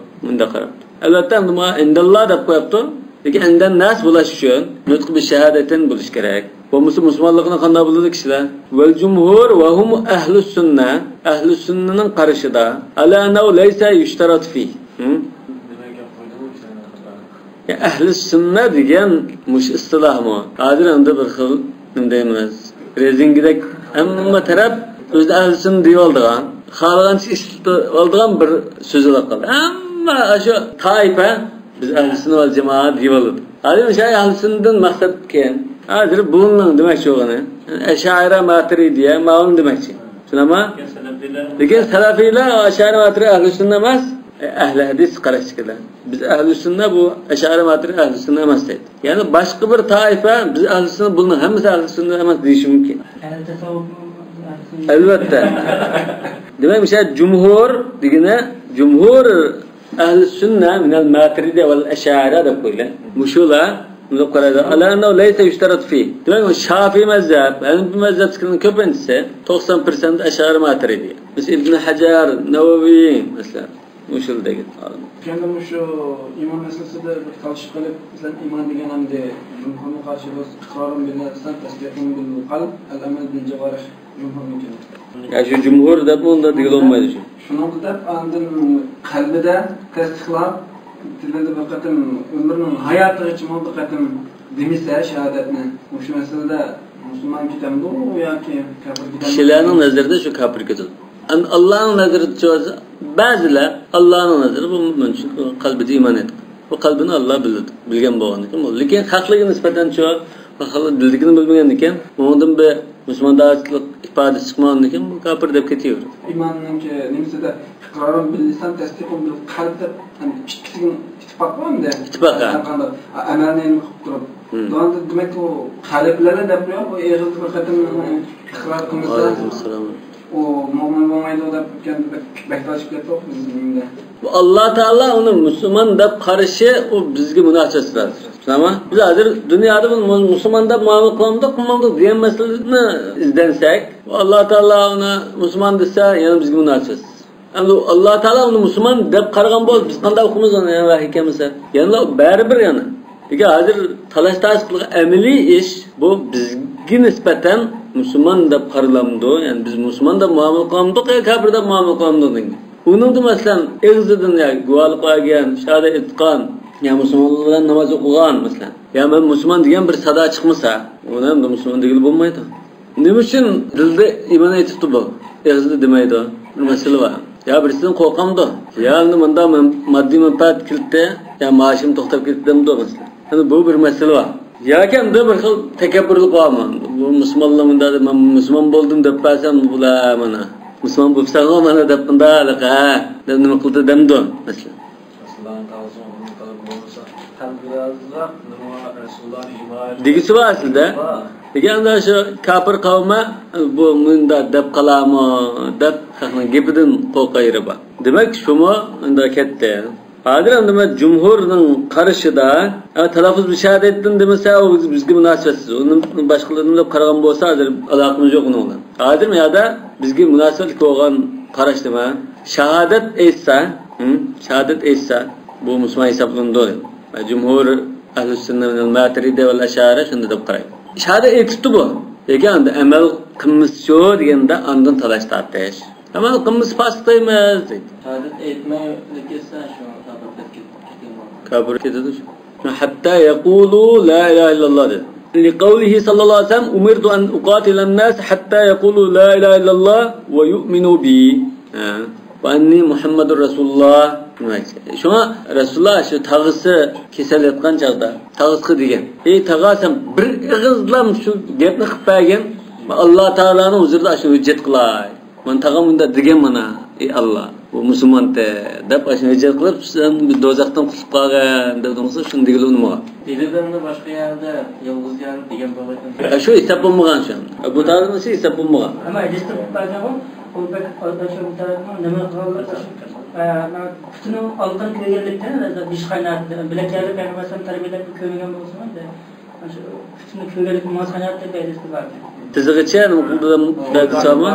مۇنداق قاراپتۇ. ئەلۋەتتە، ئەمدى مانا ئىنداللا دەپ قويۇپتۇ. لېكىن ئىندەنناس بولۇش ئۈچۈن نۇتقى بىشاھادەتەن بولۇش كېرەك. بولمىسا مۇسۇلمانلىقىنى قانداق بىلىدۇ كىشىلەر؟ ۋەل جۇمھۇر ۋە ھۇم ئەھلۇس سۈننە. ئەھلۇس سۈننىنىڭ قارىشىدا. ئەلا ئەننەھۇ لەيسە يۇشتەرەت فىھ. ھە؟ يا ئەھلى سۈننە دېگەن مۇشۇ ئىستىلاھمۇ؟ ھازىر ئەمدى بىر خىل، نېمە دەيمىز، رېزىنكىدەك ھەممە تەرەپ ئۆزىنى ئەھلى سۈننە دېيىۋالىدىغان، خالىغانچە ئىشلىتىۋالىدىغان بىر سۆز بولۇپ قالدى. ھەممە ئاشۇ تائىپە بىز ئەھلى سۈننە ۋەل جامائە دېيىۋالىدۇ. ھازىر مۇشۇ ئەھلى سۈننىدىن مەقسەت كىم؟ ھازىر بۇنىڭ دېمەكچى بولغىنى ئەشائىرە، ماتۇرىدىيە، ماۋۇنى دېمەكچى. شۇنداقمۇ؟ لېكىن سەلەفىيلەر ئەشائىرە، ماتۇرىدى ئەھلى سۈننە ئەمەس. ئەھلى ھەدىس قاراشتىكىلەر. بىز ئەھلى سۈننە، بۇ ئەشئەرى ماتۇرىدى ئەھلى سۈننە ئەمەس دەيدۇ. يەنى باشقا بىر تائىپە، بىز ئەھلى سۈننە، بۇنىڭ ھەممىسى ئەھلى سۈننە ئەمەس دېيىشى مۇمكىن. ئەھلى تەسەۋۋۇپمۇ ئەھلى سۈننە. ئەلۋەتتە. دېمەك، مۇشۇ جۇمھۇر دېگىنى، جۇمھۇر ئەھلى سۈننە مىنەل ماتۇرىدى ۋەل ئەشئەرە دەپ قويىلى. مۇشۇلار بۇنى قارايدۇ. ئەلا ئەننەھۇ لەيسە يۇشتەرەت فىھ. دېمەك، شافىئى مەزھەپ، ھەنەفىي مەزھەپتىكىلەرنىڭ كۆپىنچىسى، توقسان پىرسەنت ئەشئەرى ماتۇرىدى. مەسىلەن، ئىبن ھەجەر، نەۋەۋى، مەسىلەن. مۇشۇ دېگەن ئالىم. يەنە مۇشۇ ئىمان مەسىلىسىدە بىر تالىشىپ قېلىپ، مەسىلەن، ئىمان دېگەن ئەمدى جۇمھۇرمۇ قارشى بولسا، ئىقرارۇن بىل لىسان، تەسدىقۇن بىل قەلب، ئەل ئەمەل بىل جاۋارىھ، جۇمھۇرنىڭكى. يا شۇ جۇمھۇر دەپ ئۇنداق دېگىلى بولمايدۇ شۇ. شۇنىڭغا دەپ ئاندىن قەلبىدە تەستىقلاپ، تىلىدا بىر قېتىم، ئۆمرىنىڭ ھاياتىغىچىمۇ بىر قېتىم دېمىسە شاھادەتنى، مۇشۇ مەسىلىدە مۇسۇلمان كېتەمدۇ ياكى كاپىر كېتەمدۇ؟ كىشىلەرنىڭ نەزىرىدە شۇ كاپىر كېتىدۇ. ئەمدى ئاللانىڭ نەزىرىدىچۇ؟ بەزىلەر ئاللانىڭ نەزىرى بۇ مۇمكىن، چۈنكى قەلبىدە ئىمان ئېيتقان. بۇ قەلبىنى ئاللا بىلىدۇ، بىلگەن بولغاندىكىن بولدى. لېكىن خەقلەرگە نىسبەتەنچۇ؟ خەقلەر دىلدىكىنى بىلمىگەندىكىن، ئۇنىڭدىن بىر مۇسۇلماندارچىلىق ئىپادىسى چىقمىغاندىكىن، بۇ كاپىر دەپ كېتىۋېرىدۇ. ئىماننىڭكى نېمىسىدە ئىقرارۇن بىل لىسان، تەستىقۇن بىل قەلب دەپ، يەنى ئىككىسىگە ئىتتىپاق بار ئەمدى. ئىتتىپاق، ھە. قانداق ئەمەلنى نېمە قىلىپ تۇرۇپ. ھىم. دېمەك، ئۇ قەلبلەرنى دەپ قويۇپ، ئۇ ئېغىزدا بىر قېتىم ئىقرار قىلمىسا، ۋەئەلەيكۇمۇسسالام. ئۇ مۆمىن بولمايدۇ دەپ كەتكەن بەك، بەك تالىشىپ كەتتۇق بىز ئەمدى. بۇ ئاللا تائالا ئۇنى مۇسۇلمان دەپ قارىشى، ئۇ بىزگە مۇناسىۋەتسىز ھازىر. شۇنداقمۇ؟ بىز ھازىر دۇنيادا بۇنى مۇ-، مۇسۇلمان دەپ مۇئامىلە قىلامدۇق، قىلمامدۇق دېگەن مەسىلىنى ئىزدەنسەك، ئۇ ئاللا تائالا ئۇنى مۇسۇلمان دېسە، يەنە بىزگە مۇناسىۋەتسىز. ئەمدى ئۇ ئاللا تائالا ئۇنى مۇسۇلمان دەپ قارىغان بولسا، بىز قانداق ئوقۇيمىز ئۇنى، يەنە ۋەھىي كەلمىسە؟ يەنىلا بەرىبىر يەنە. لېكىن ھازىر تالاش-تارتىش قىلغان ئەمەلىي ئىش، بۇ بىزگە نىسبەتەن مۇسۇلمان دەپ قارىلامدۇ؟ يەنى بىز مۇسۇلمان دەپ مۇئامىلە قىلامدۇق يا كاپىر دەپ مۇئامىلە قىلامدۇق دېگەن. ئۇنىڭدا، مەسىلەن، ئېغىزىدىن يا گۇۋاھلىق بەرگەن، شاھادەت ئېيتقان، يا مۇسۇلمانلار بىلەن ناماز ئوقۇغان، مەسىلەن، يا مەن مۇسۇلمان دېگەن بىر سادا چىقمىسا، ئۇنى ئەمدى مۇسۇلمان دېگىلى بولمايدۇ. نېمە ئۈچۈن دىلدا ئىمان ئېيتىپتۇ بۇ، ئېغىزدا دېمەيدۇ؟ بىر مەسىلە بار. يا بىرسىدىن قورقامدۇ؟ يا ئەمدى مۇنداق مەن-، ماددىي مەنپەئەت كېلىپتۇ، يا مائاشىم توختاپ كېتىپتۇ دەمدۇ، مەسىلەن. يەنە بۇ بىر مەسىلە بار. ياكى ئەمدى بىر خىل تەكەببۇرلۇق بارمۇ؟ بۇ مۇسۇلمانلار مۇنداق دەپ، مەن مۇسۇلمان بولدۇم دەپ بەرسەم، بۇلار مانا مۇسۇلمان بولساڭغۇ مانا دەپ مۇنداق ھە دەپ نېمە قىلدى دەمدۇ، مەسىلەن. دېگۈسى بار ئەسلىدە. لېكىن ئەمدى شۇ كاپىر قەۋمى بۇ مۇنداق دەپ قالارمۇ دەپ خەقنىڭ گېپىدىن قورققان يېرى بار. دېمەك، شۇمۇ ئەمدى كەتتى. ھازىر ئەمدى مەن جۇمھۇرنىڭ قارىشىدا، ھە، تەلەففۇز بىشاھادەتتىن دېمىسە، ئۇ بىز، بىزگە مۇناسىۋەتسىز. ئۇنى باشقىلىرىنى دەپ قارىغان بولسا، ھازىر ئالاقىمىز يوق ئۇنىڭ بىلەن. ھازىر مۇ يەردە بىزگە مۇناسىۋەتلىك بولغان قاراش نېمە؟ شاھادەت ئېيتسا، ھە، شاھادەت ئېيتسا، بۇ مۇسۇلمان ھېسابلىنىدۇ. جۇمھۇر ئەھلى سۈننە مىنەل ماتۇرىدى ۋەل ئەشئەرە شۇنداق دەپ قارايدۇ. شاھادەت ئېيتىپتۇ بۇ. لېكىن ئەمدى ئەمەل قىلمىسىچۇ دېگەندە ئاندىن تالاش تارتىش. ئەمەل قىلمىسا پاسىق دەيمىز دەيدۇ. شاھادەت ئېيتماي كەتسە شۇ كاپىر دەپ كېتىدۇ. كاپىر كېتىدۇ شۇ. ھەتتا يەقۇلۇ لا ئىلاھە ئىللاللا دېدى. لقوله صلى الله عليه وسلم، أمرت أن أقاتل الناس حتى يقولوا لا إله إلا الله ويؤمنوا بي. ھە. وأني محمد رسول الله. شۇڭا رەسۇلۇللا شۇ تاغىسى كېسەل ياتقان چاغدا تاغىسىغا دېگەن، ئەي تاغا، سەن بىر ئېغىزلام شۇ گەپنى قىلىپ بەرگىن، مەن ئاللا تائالانىڭ ھۇزۇرىدا شۇ ھۆججەت قىلاي. مانا تاغام مۇنداق دېگەن مانا، ئى ئاللا، بۇ مۇسۇلمانتى دەپ ئاشۇ ھۆججەت قىلىپ، سەن دوزاختىن قۇتۇلۇپ قالغىن دەپ، شۇنى دېگىلى ئۇنىمىغان. دېدى ئەمدى باشقا يەردە يالغۇز يەردە دېگەن بولغايتىن. ئە، شۇ ھېساب بولمىغان شۇ. ئەبۇ تالىپنىڭ ئىشى ھېساب بولمىغان. ئەمما ھەدىستە قىلىپ بەرگەنغۇ، ئۇ بەك ئاشۇ ئەبۇ تالىپنىڭ نېمە قىلغانلىقى، ئە، پۇتىنىڭ ئالقىنى كۆرگەنلىكتىن، بېشى قايناپ، بىلەك يەرلىك پەيغەمبەر ئەلەيھىسسالام تەربىيەلەپ كۆرمىگەن بولسىمۇ، ئەمدى ئاشۇ پۇتىنى كۆرگەنلىكتىن ماڭا قايناپ دەپ ھەدىستە بار. تىزىغىچە نېمە قىلدى دەپ بەردى ساما؟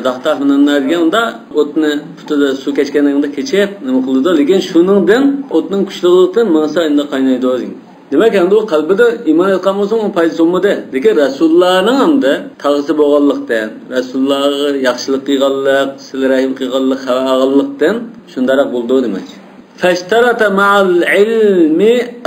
داختاق مىنەننار دېگەن ئۇندا ئوتنى پۇتىدا سۇ كەچكەندەك كېچىپ نېمە قىلىدۇ، لېكىن شۇنىڭدىن ئوتنىڭ كۈچلۈكلۈكتىن ماڭسا ئەمدى قاينايدۇ دېگەن. دېمەك، ئەمدى ئۇ قەلبىدە ئىمان ئېيتقان بولسا ئۇنىڭ پايدىسى بولمىدى. لېكىن رەسۇلۇللانىڭ ئەمدى تاغىسى بولغانلىقتىن، رەسۇلۇللاغا ياخشىلىق قىلغانلىق، سىلە رەھىم قىلغانلىق، خەۋەر ئالغانلىقتىن شۇنداقراق بولىدۇ دېمەكچى. فاشترط مع العلم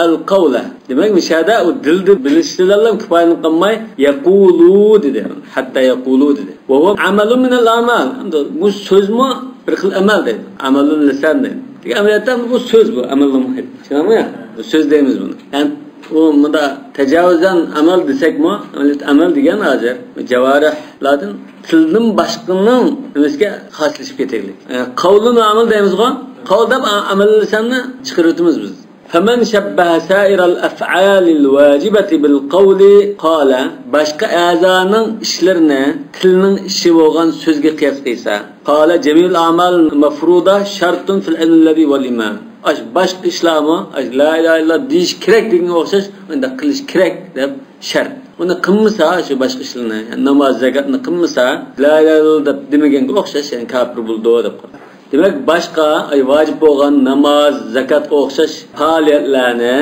القول. دېمەك، مۇشۇ يەردە ئۇ دىلدا بىلىش بىلەنلا كۇپايىلىنىپ قالماي، يەقۇلۇ دېدى. ھەتتا يەقۇلۇ دېدى. وهو عمل من الأعمال. ئەمدى بۇ سۆزمۇ بىر خىل ئەمەل دەيدۇ. ئەمەلۇل لىسان دەيدۇ. لېكىن ئەمەلىيەتتە بۇ سۆز بۇ، ئەمەل بولمايدۇ. چۈشىنەمۇ يا؟ سۆز دەيمىز بۇنى. يەنى ئۇ مۇندا تەجاۋۇزەن ئەمەل دېسەكمۇ، ئەمەلىيەتتە ئەمەل دېگەن ھازىر جاۋارىھلاردىن تىلدىن باشقىنىڭ نېمىسىگە خاسلىشىپ كېتەيلى. ئە، قەۋلۇن ئەمەل دەيمىزغۇ؟ قەۋل دەپ ئە-، ئەمەل لىساننى چىقىرىۋېتىمىز بىز. فمن شبه سائر الأفعال الواجبة بالقول قال، باشقا ئەزانىڭ ئىشلىرىنى تىلنىڭ ئىشى بولغان سۆزگە قىياس قىلسا، قال جميع الأعمال المفروضة شرط في العلم الذي هو الإيمان. ئاش باشقا ئىشلارمۇ، ئاش لا ئىلاھە ئىللاللا دېيىش كېرەك دېگەنگە ئوخشاش، ئۇنداق قىلىش كېرەك دەپ شەرت. ئۇنى قىلمىسا، شۇ باشقا ئىشلارنى، يەنى ناماز، زاكاتنى قىلمىسا، لا ئىلاھە ئىللاللا دەپ دېمىگەنگە ئوخشاش، يەنى كاپىر بولىدۇ دەپ قويغان. دېمەك، باشقا، ئاي، ۋاجىپ بولغان ناماز، زاكاتقا ئوخشاش پائالىيەتلەرنى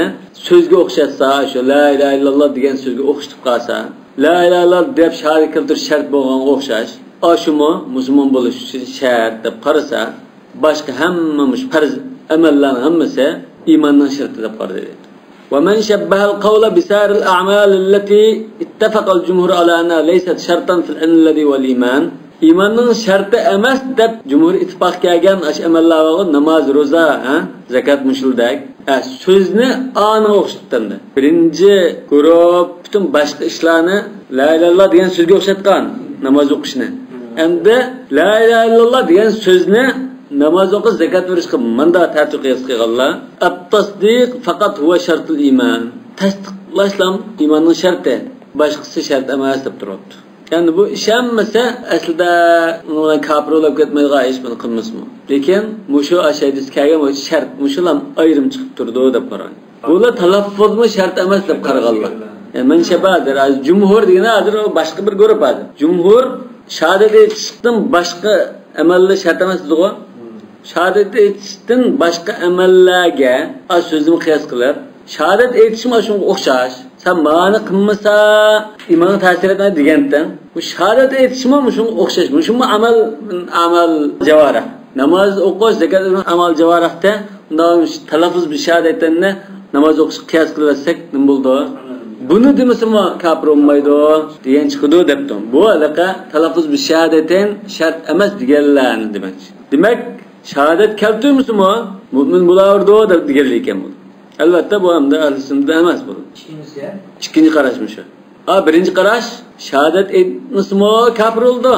سۆزگە ئوخشاتسا، شۇ لا ئىلاھە ئىللاللا دېگەن سۆزگە ئوخشىتىپ قالسا، لا ئىلاھە ئىللاللا دەپ شاھادەت كەلتۈرۈش شەرت بولغانغا ئوخشاش، ئاشۇمۇ مۇسۇلمان بولۇش ئۈچۈن شەرت دەپ قارىسا، باشقا ھەممە مۇشۇ پەرز ئەمەللەرنىڭ ھەممىسى ئىماننىڭ شەرتى دەپ قارىدى. ومن شبه القول بسائر الأعمال التي اتفق الجمهور على أنها ليست شرطا في العلم الذي هو الإيمان. ئىماننىڭ شەرتى ئەمەس دەپ جۇمھۇر ئىتتىپاق كەلگەن ئاشۇ ئەمەللەر بارغۇ، ناماز، روزا، ھە، زاكات مۇشۇلدەك. ھە، سۆزنى ئانىڭغا ئوخشىتىپ بەردى. بىرىنچى گۇرۇپ پۈتۈن باشقا ئىشلارنى لا ئىلاھە ئىللاللا دېگەن سۆزگە ئوخشاتقان، ناماز ئوقۇشنى. ئەمدى لا ئىلاھە ئىللاللا دېگەن سۆزنى ناماز ئوقۇش، زاكات بېرىشقا مۇنداق تەتۈر قىياس قىلغانلار، التصديق فقط هو شرط الإيمان. تەستىقلاشلام ئىماننىڭ شەرتى، باشقىسى شەرت ئەمەس دەپ تۇرۇپتۇ. يەنى بۇ ئىش ھەممىسى ئەسلىدە ئۇنىڭ بىلەن كاپىر بولۇپ كەتمەيدىغان ئىش بۇنى قىلمىسىمۇ. لېكىن مۇشۇ ئاشۇ ھەدىستە كەلگەن بۇ شەرت، مۇشۇلام ئايرىم چىقىپ تۇرىدۇ دەپ قاراڭ. بۇلار تەلەففۇزمۇ شەرت ئەمەس دەپ قارىغانلار. يەنى مەن شەبە ھازىر، ھازىر جۇمھۇر دېگىنى ھازىر ئۇ باشقا بىر گۇرۇپ ھازىر. جۇمھۇر شاھادەت ئېيتىشتىن باشقا ئەمەللەر شەرت ئەمەس دېدىغۇ. شاھادەت ئېيتىشتىن باشقا ئەمەللەرگە ئاشۇ سۆزنى قىياس قىلىپ، شاھادەت ئېيتىشمۇ شۇنىڭغا ئوخشاش. سەن مانى قىلمىسا، ئىمانغا تەسىر ئەتمەيدۇ دېگەنتىڭ. بۇ شاھادەت ئېيتىشمۇ مۇشۇنىڭغا ئوخشاش. مۇشۇمۇ ئەمەل، ئەمەل جاۋارىھ. ناماز ئوقۇش، زاكات بېرىش ئەمەل جاۋارىھتە. ئۇنداق تەلەففۇز بىشاھادەتەيننى ناماز ئوقۇشقا قىياس قىلىۋەتسەك نېمە بولىدۇ؟ بۇنى دېمىسىمۇ كاپىر بولمايدۇ دېگەن چىقىدۇ دەپتۇ. بۇ ھېلىقى تەلەففۇز بىشاھادەتەين شەرت ئەمەس دېگەنلەرنى دېمەكچى. دېمەك، شاھادەت كەلتۈرمىسىمۇ مۇئمىن بولاۋېرىدۇ دەپ دېگەنلىك ئىكەن بۇ. ئەلۋەتتە، بۇ ئەمدى ئەھلى سۈننەتتە ئەمەس بۇ. ئىككىنچىسى؟ ئىككىنچى قاراشمۇ شۇ. ھا، بىرىنچى قاراش، شاھادەت ئېيتمىسىمۇ كاپىر بولىدۇ.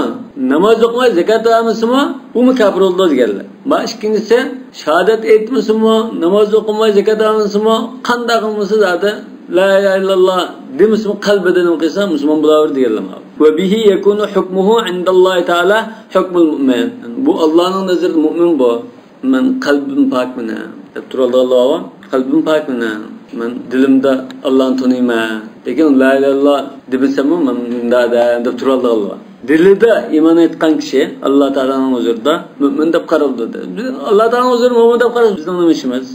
ناماز ئوقۇماي، زاكات بەرمىسىمۇ، ئۇمۇ كاپىر بولىدۇ دېگەنلەر. ما ئىككىنچىسى، شاھادەت ئېيتمىسىمۇ، ناماز ئوقۇماي، زاكات بەرمىسىمۇ، قانداق قىلمىسا زادى لا ئىلاھە ئىللاللا دېمىسىمۇ، قەلبىدە نېمە قىلسا مۇسۇلمان بولاۋېرىدۇ دېگەنلەر. وبه يكون حكمه عند الله تعالى حكم المؤمن. بۇ ئاللانىڭ نەزىرىدە مۇئمىن بۇ. مەن قەلبىم پاكمەن دەپ تۇرالىغانلار بار. قەلبىم پاكمەن، مەن دىلىمدا ئاللانى تونۇيمەن. لېكىن لا ئىلاھە ئىللاللا دېمىسەممۇ مەن مۇنداق دەپ تۇرالىغانلار بار. دىلىدا ئىمان ئېيتقان كىشى، ئاللا تائالانىڭ ھۇزۇرىدا مۆمىن دەپ قارىلىدۇ. بىز ئاللا تائالانىڭ ھۇزۇرىدا مۆمىن دەپ قارىسا بىزنىڭ نېمە ئىشىمىز؟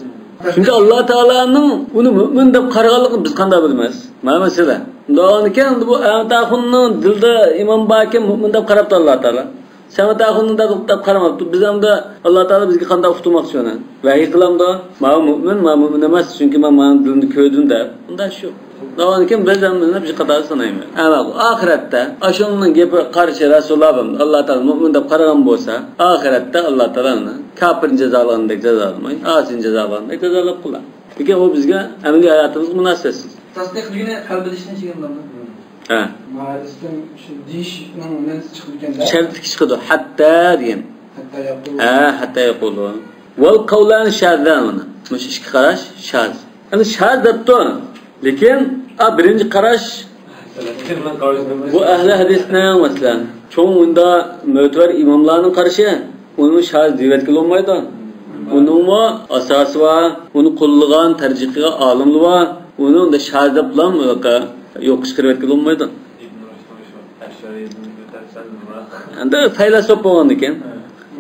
چۈنكى ئاللا تائالانىڭ ئۇنى مۆمىن دەپ قارىغانلىقىنى بىز قانداق بىلىمىز؟ مانا مەسىلە. ئۇنداق بولغاندىكىن ئەمدى بۇ ئەمەت ئاخۇننىڭ دىلىدا ئىمان باركەن مۆمىن دەپ قاراپتۇ ئاللا تائالا. سەمەت ئاخۇن ئۇنداق دەپ قارىماپتۇ. بىز ئەمدى ئاللا تائالا بىزگە قانداق ئۇقتۇرماقچى ئۇنى؟ ۋەھىي قىلامدۇ؟ ماۋۇ مۆمىن، ماۋۇ مۆمىن ئەمەس، چۈنكى مەن مانا دىلنى كۆردۈم دەپ. ئۇنداق شۇ. داۋانكىن بىز ھەممىنى بىر قاتاردا سانايمىز. ئەمما بۇ ئاخىرەتتە ئاشۇنىڭ گېپى قارشى رەسۇلۇللا بولمىدى. ئاللا تائالا مۆمىن دەپ قارىغان بولسا، ئاخىرەتتە ئاللا تائالا ئۇنى كاپىرنى جازالىغاندەك جازالىماي، ئاسىينى جازالىغاندەك جازالاپ قويىدۇ. لېكىن ئۇ بىزگە ئەمەلىي ھاياتىمىزغا مۇناسىۋەتسىز. تەستىق دېگىنى قەلبىدە ئىشىنىش دېگەن بولىدۇ. ھە. مائارىستىن شۇ دېيىشنىڭ نېمىسى چىقىدىكەن-دە. شەرتلىك چىقىدۇ. ھەتتا دېگەن. ھەتتا يەقۇلۇ. ھە، ھەتتا يەقۇلۇ. ۋەل قەۋلان شازان مانا. مۇشۇ ئىككى قاراش شاز. ئەمدى شاز دەپتۇ. لېكىن، ئا، بىرىنچى قاراش بۇ ئەھلى ھەدىسنىڭ، مەسىلەن، چوڭ مۇندا مۆتىۋەر ئىماملارنىڭ قارىشى، ئۇنى شاز دېيىۋەتكىلى بولمايدۇ. ئۇنىڭمۇ ئاساسى بار، ئۇنى قوللىغان، تەرجىھ قىلغان ئالىملار بار، ئۇنى ئۇنداق شاز دەپلا يوققا چىقىرىۋەتكىلى بولمايدۇ. ئەمدى پەيلاسوپ بولغاندىكىن،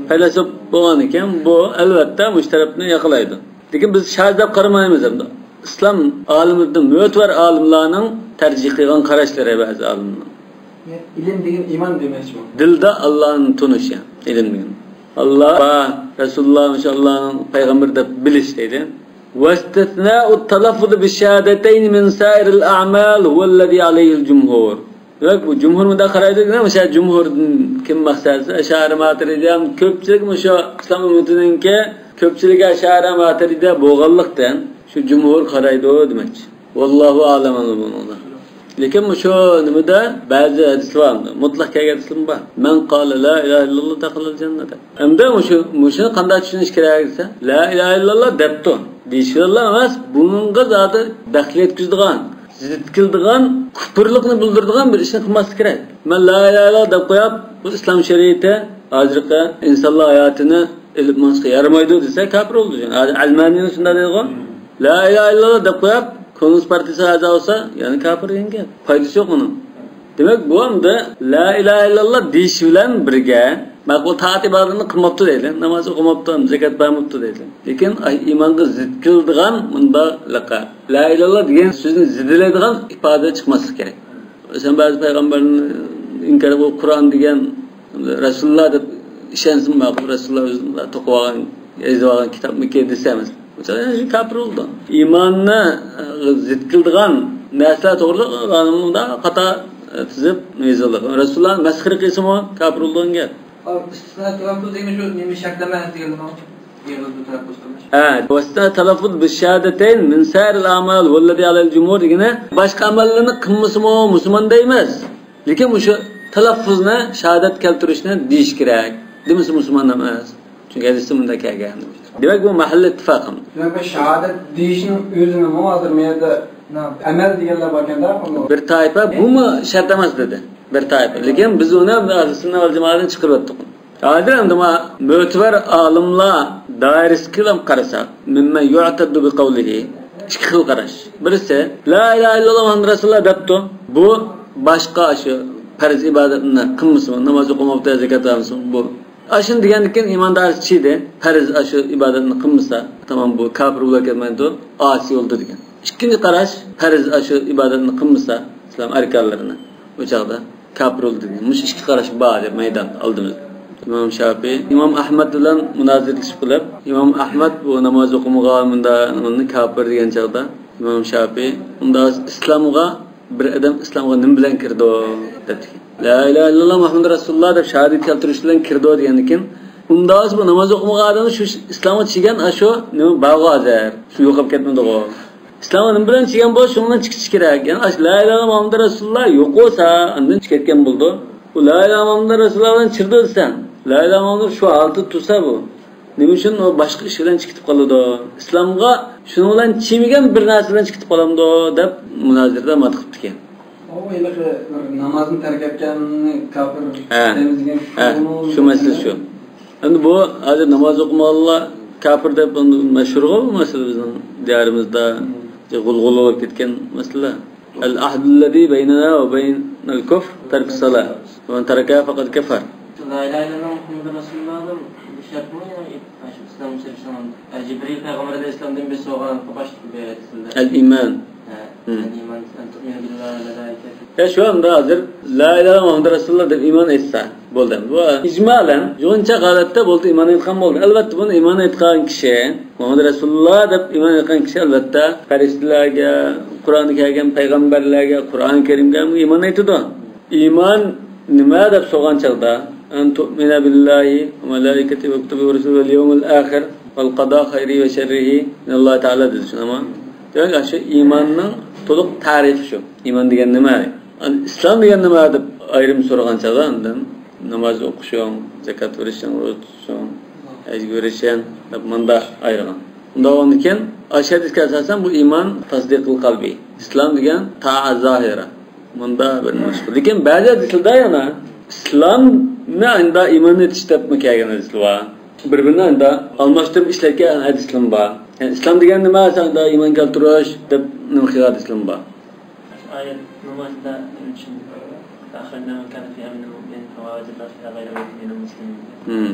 پەيلاسوپ بولغاندىكىن بۇ ئەلۋەتتە مۇشۇ تەرەپنى ياقلايدۇ. لېكىن بىز شاز دەپ قارىمايمىز ئەمدى. ئىسلام ئالىمىدىن مۆتىۋەر ئالىملارنىڭ تەرجىھ قىلغان قاراشلىرى بەزى ئالىملار. ئىلىم دېگەن ئىمان دېمەكچىمۇ؟ دىلدا ئاللانى تونۇش، يەنى ئىلىم دېگەن. ئاللا بار، رەسۇلۇللا مۇشۇ ئاللانىڭ پەيغەمبىرى دەپ بىلىش دەيدۇ. واستثناء التلفظ بالشهادتين من سائر الأعمال هو الذي عليه الجمهور. دېمەك، بۇ جۇمھۇر مۇنداق قارايدۇ، دېمەك، مۇشۇ جۇمھۇردىن كىم مەقسەت؟ ئەشئەرى ماتۇرىدىيە، كۆپچىلىك مۇشۇ ئىسلام ئۈممىتىنىڭكى كۆپچىلىكى ئەشئەرى ماتۇرىدىيە بولغانلىقتىن، شۇ جۇمھۇر قارايدۇ دېمەكچى. ۋاللاھۇ ئەلەم بۇنىڭدا. لېكىن مۇشۇ نېمىدە بەزى ھەدىسلەر بار، مۇتلەق كەلگەن ھەدىسلەر بار. مەن قالە لا ئىلاھە ئىللاللا دەخەلەل جەننەتە. ئەمدى مۇشۇ، مۇشۇنى قانداق چۈشىنىش كېرەك دېسە، لا ئىلاھە ئىللاللا دەپتۇ دېيىش بىلەنلا ئەمەس، بۇنىڭغا زادى دەخلى يەتكۈزىدىغان، زىت كېلىدىغان، كۇپۇرلۇقنى بىلدۈرىدىغان بىر ئىشنى قىلماسلىق كېرەك. مەن لا ئىلاھە ئىللاللا دەپ قويۇپ، بۇ ئىسلام شەرىئىتى ھازىرقى ئىنسانلار ھاياتىنى ئېلىپ مېڭىشقا يارىمايدۇ دېسە، كاپىر بولىدۇ. ھازىر ئەلمانىنى شۇنداق دەيدىغۇ. لا ئىلاھە ئىللاللا دەپ قويۇپ، كوممۇنىست پارتىيىسىغا ئەزا بولسا، يەنە كاپىر دېگەن گەپ. پايدىسى يوق ئۇنىڭ. دېمەك، بۇ ئەمدى لا ئىلاھە ئىللاللا دېيىش بىلەن بىرگە، مەقۇل تائەت ئىبادەتنى قىلماپتۇ دەيدۇ، ناماز ئوقۇماپتۇ، زەكەت بەرمەپتۇ دەيدۇ. لېكىن ئاي، ئىمانغا زىت كېلىدىغان مۇنداق لەقەپ. لا ئىلاھە ئىللاللا دېگەن سۆزنى زىددىلەيدىغان ئىپادە چىقماسلىقى كېرەك. مەسىلەن، بەزى پەيغەمبەرنى ئىنكار قىلىپ، قۇرئان دېگەن رەسۇلۇللا دەپ ئىشەنسىمۇ ماقۇل، رەسۇلۇللا ئۆزى توقۇۋالغان، يېزىۋالغان كىتابمىكى دېسە، مەسىلەن، بۇ چاغدا شۇ كاپىر بولىدۇ. ئىماننى، ئە، زىت كېلىدىغان نەرسىلەر توغرىلىق ئالىملار خاتا، ئە، تىزىپ يېزىلدى. رەسۇلۇللانى مەسخىرە قىلسىمۇ كاپىر بولىدىغان گەپ. ئىستىسنا تەلەپپۇز دېگىنى شۇ نېمە شەرتلەمە دېگەنمۇ؟ ھە، ۋەستە تەلەففۇز بىششاھادەتەين مىن سائىرىل ئەمال ۋەللەزى ئەلەل جۇمھۇر دېگىنى باشقا ئەمەللەرنى قىلمىسىمۇ مۇسۇلمان دەيمىز. لېكىن مۇشۇ تەلەففۇزنى، شاھادەت كەلتۈرۈشنى دېيىش كېرەك. دېمىسە مۇسۇلمان ئەمەس. چۈنكى ھەدىستە مۇنداق كەلگەن. دېمەك، بۇ مەھەللە ئىتتىپاق. دېمەك، بۇ شاھادەت دېيىشنىڭ ئۆزىنىمۇ ھازىر مۇ يەردە ئەمەل دېگەنلەر باركەن-دە. بىر تائىپە بۇمۇ شەرت ئەمەس دېدى. بىر تائىپە. لېكىن بىز ئۇنى ئەھلى سۈننە ۋەل جامائەدىن چىقىرىۋەتتۇق. ھازىر ئەمدى مانا مۆتىۋەر ئالىملار دائىرىسىگە كېلىپ قارىساق، مىممەن يۇئتەددۇ بىقەۋلىھى، ئىككى خىل قاراش. بىرسى، لا ئىلاھە ئىللاللا مۇھەممەد رەسۇلۇللا دەپتۇ. بۇ باشقا شۇ پەرز ئىبادەتنى قىلمىسىمۇ، ناماز ئوقۇماپتۇ، زەكەت ئالمىسىمۇ، بۇ. ئاشۇنى دېگەندىن كېيىن ئىمان دائىرىسى چىدى. پەرز ئاشۇ ئىبادەتنى قىلمىسا، تامام بۇ كاپىر بولۇپ كەتمەيدۇ، ئاسىي بولدى دېگەن. ئىككىنچى قاراش، پەرز ئاشۇ ئىبادەتنى قىلمىسا، ئىسلام ئەركانلىرىنى، ئۇ چاغدا كاپىر بولدى دېگەن. مۇشۇ ئىككى قاراش بار دەپ مەيداندا ئالدىمىزدا. ئىمام شاپىي، ئىمام ئەھمەد بىلەن مۇنازىرىلىشىپ قېلىپ، ئىمام ئەھمەد بۇ ناماز ئوقۇمىغان مۇنداق كاپىر دېگەن چاغدا، ئىمام شاپىي، ئۇنداق ئىسلامغا بىر ئادەم ئىسلامغا نېمە بىلەن كىرىدۇ؟ دەپتىكەن. لا ئىلاھە ئىللاللا مۇھەممەد رەسۇلۇللا دەپ شاھادەت كەلتۈرۈش بىلەن كىرىدۇ دېگەندىن كېيىن، ئۇنداق بولسا بۇ ناماز ئوقۇمىغان ئادەم شۇ ئىسلامغا چىگەن ئاشۇ نېمە بارغۇ ھازىر. شۇ يوقاپ كەتمىدىغۇ. ئىسلامغا نېمە بىلەن چىگەن بولسا شۇنىڭ بىلەن چىقىشى كېرەك. يەنى ئاشۇ لا ئىلاھە ئىللاللا مۇھەممەد رەسۇلۇللا يوق بولسا، ئاندىن چىقىپ كەتكەن بولىدۇ. ئۇ لا ئىلاھە مۇھەممەد رەسۇلۇللا بىلەن چىقىدۇ دېسەڭ، لا ئىلاھە مۇھەممەد شۇ ھالەتتە تۇرسا بۇ. نېمە ئۈچۈن ئۇ باشقا ئىش بىلەن چىقىپ قالىدۇ؟ ئىسلامغا شۇنىڭ بىلەن چىمىگەن بىر نەرسە بىلەن چىقىپ قالامدۇ دەپ مۇنازىرىدە مات قىپتىكەن. ئۇ ھېلىقى بىر نامازنى تەرك ئەتكەننى كاپىر ھە. دەيمىز دېگەن ھە. شۇ مەسىلە شۇ. ئەمدى بۇ ھازىر ناماز ئوقۇمىغانلار كاپىر دەپ مەشھۇرغۇ بۇ مەسىلە بىزنىڭ دىيارىمىزدا غۇلغۇلا بولۇپ كەتكەن مەسىلە. العهد الذي بيننا وبين الكفر ترك الصلاة، فمن تركها فقد كفر. لا إله إلا الله محمد رسول الله دېگەن شەرتمۇ يەنە شۇ ئىسلام كىرىشنىڭ ئالدىدا؟ جىبرىل پەيغەمبەر ئەلەيھىسسالامدىن بىز سورىغان باشلىق بۇ ھەدىسىدە. الإيمان. ھە. الإيمان أن تؤمن بالله وملائكته. يا شو أمدا حاضر، لا إله إلا محمد رسول الله دەپ ئىمان ئېيتسا بولدى. بۇ ئىجمالەن يىغىنچاق ھالەتتە بولدى، ئىمان ئېيتقان بولدى. ئەلۋەتتە، بۇنى ئىمان ئېيتقان كىشى، مۇھەممەد رەسۇلۇللا دەپ ئىمان ئېيتقان كىشى، ئەلۋەتتە، پەرىشتىلەرگە، قۇرئاندا كەلگەن پەيغەمبەرلەرگە، قۇرئان كەرىمگە ئىمان ئېيتىدۇ. ئىمان نېمە دەپ سورىغان چاغدا، أن تؤمن بالله وملائكته وكتبه ورسله واليوم الآخر والقضاء خيره وشره من الله تعالى دېدى، شۇنداقمۇ؟ دېمەك، شۇ ئىماننىڭ تولۇق تەرىپى شۇ. ئىمان دېگەن نېمە؟ ئىسلام دېگەن نېمە دەپ ئايرىم سورىغان چاغدا، ئاندىن ناماز ئوقۇشۇڭ، زاكات بېرىشىڭ، روزا تۇتۇشۇڭ، ھەجگە بېرىشىڭ دەپ مۇنداق ئايرىغان. ئۇنداق بولغاندىكىن، ئاشۇ ھەدىسكە ئاساسەن بۇ ئىمان تەسدىقۇل قەلبى. ئىسلام دېگەن تائە زاھىرە. مۇنداق بىر نېمە. لېكىن بەزى ھەدىسلەردە يەنە ئىسلامنى ئاندا ئىمان ئېيتىش دەپمۇ كەلگەن ھەدىسلەر بار. بىر-بىرىنى ئاندا ئالماشتۇرۇپ ئىشلەتكەن ھەدىسلەرمۇ بار. يەنى ئىسلام دېگەن نېمە؟ سەندە ئىمان كەلتۈرۈش دەپ نېمە قىلغان ھەدىسلەرمۇ بار. ئايەت نامازدا نېمە ئۈچۈن فأخرجنا من كان فيها من المؤمنين فما وجدنا فيها غير بيت من المسلمين. مم.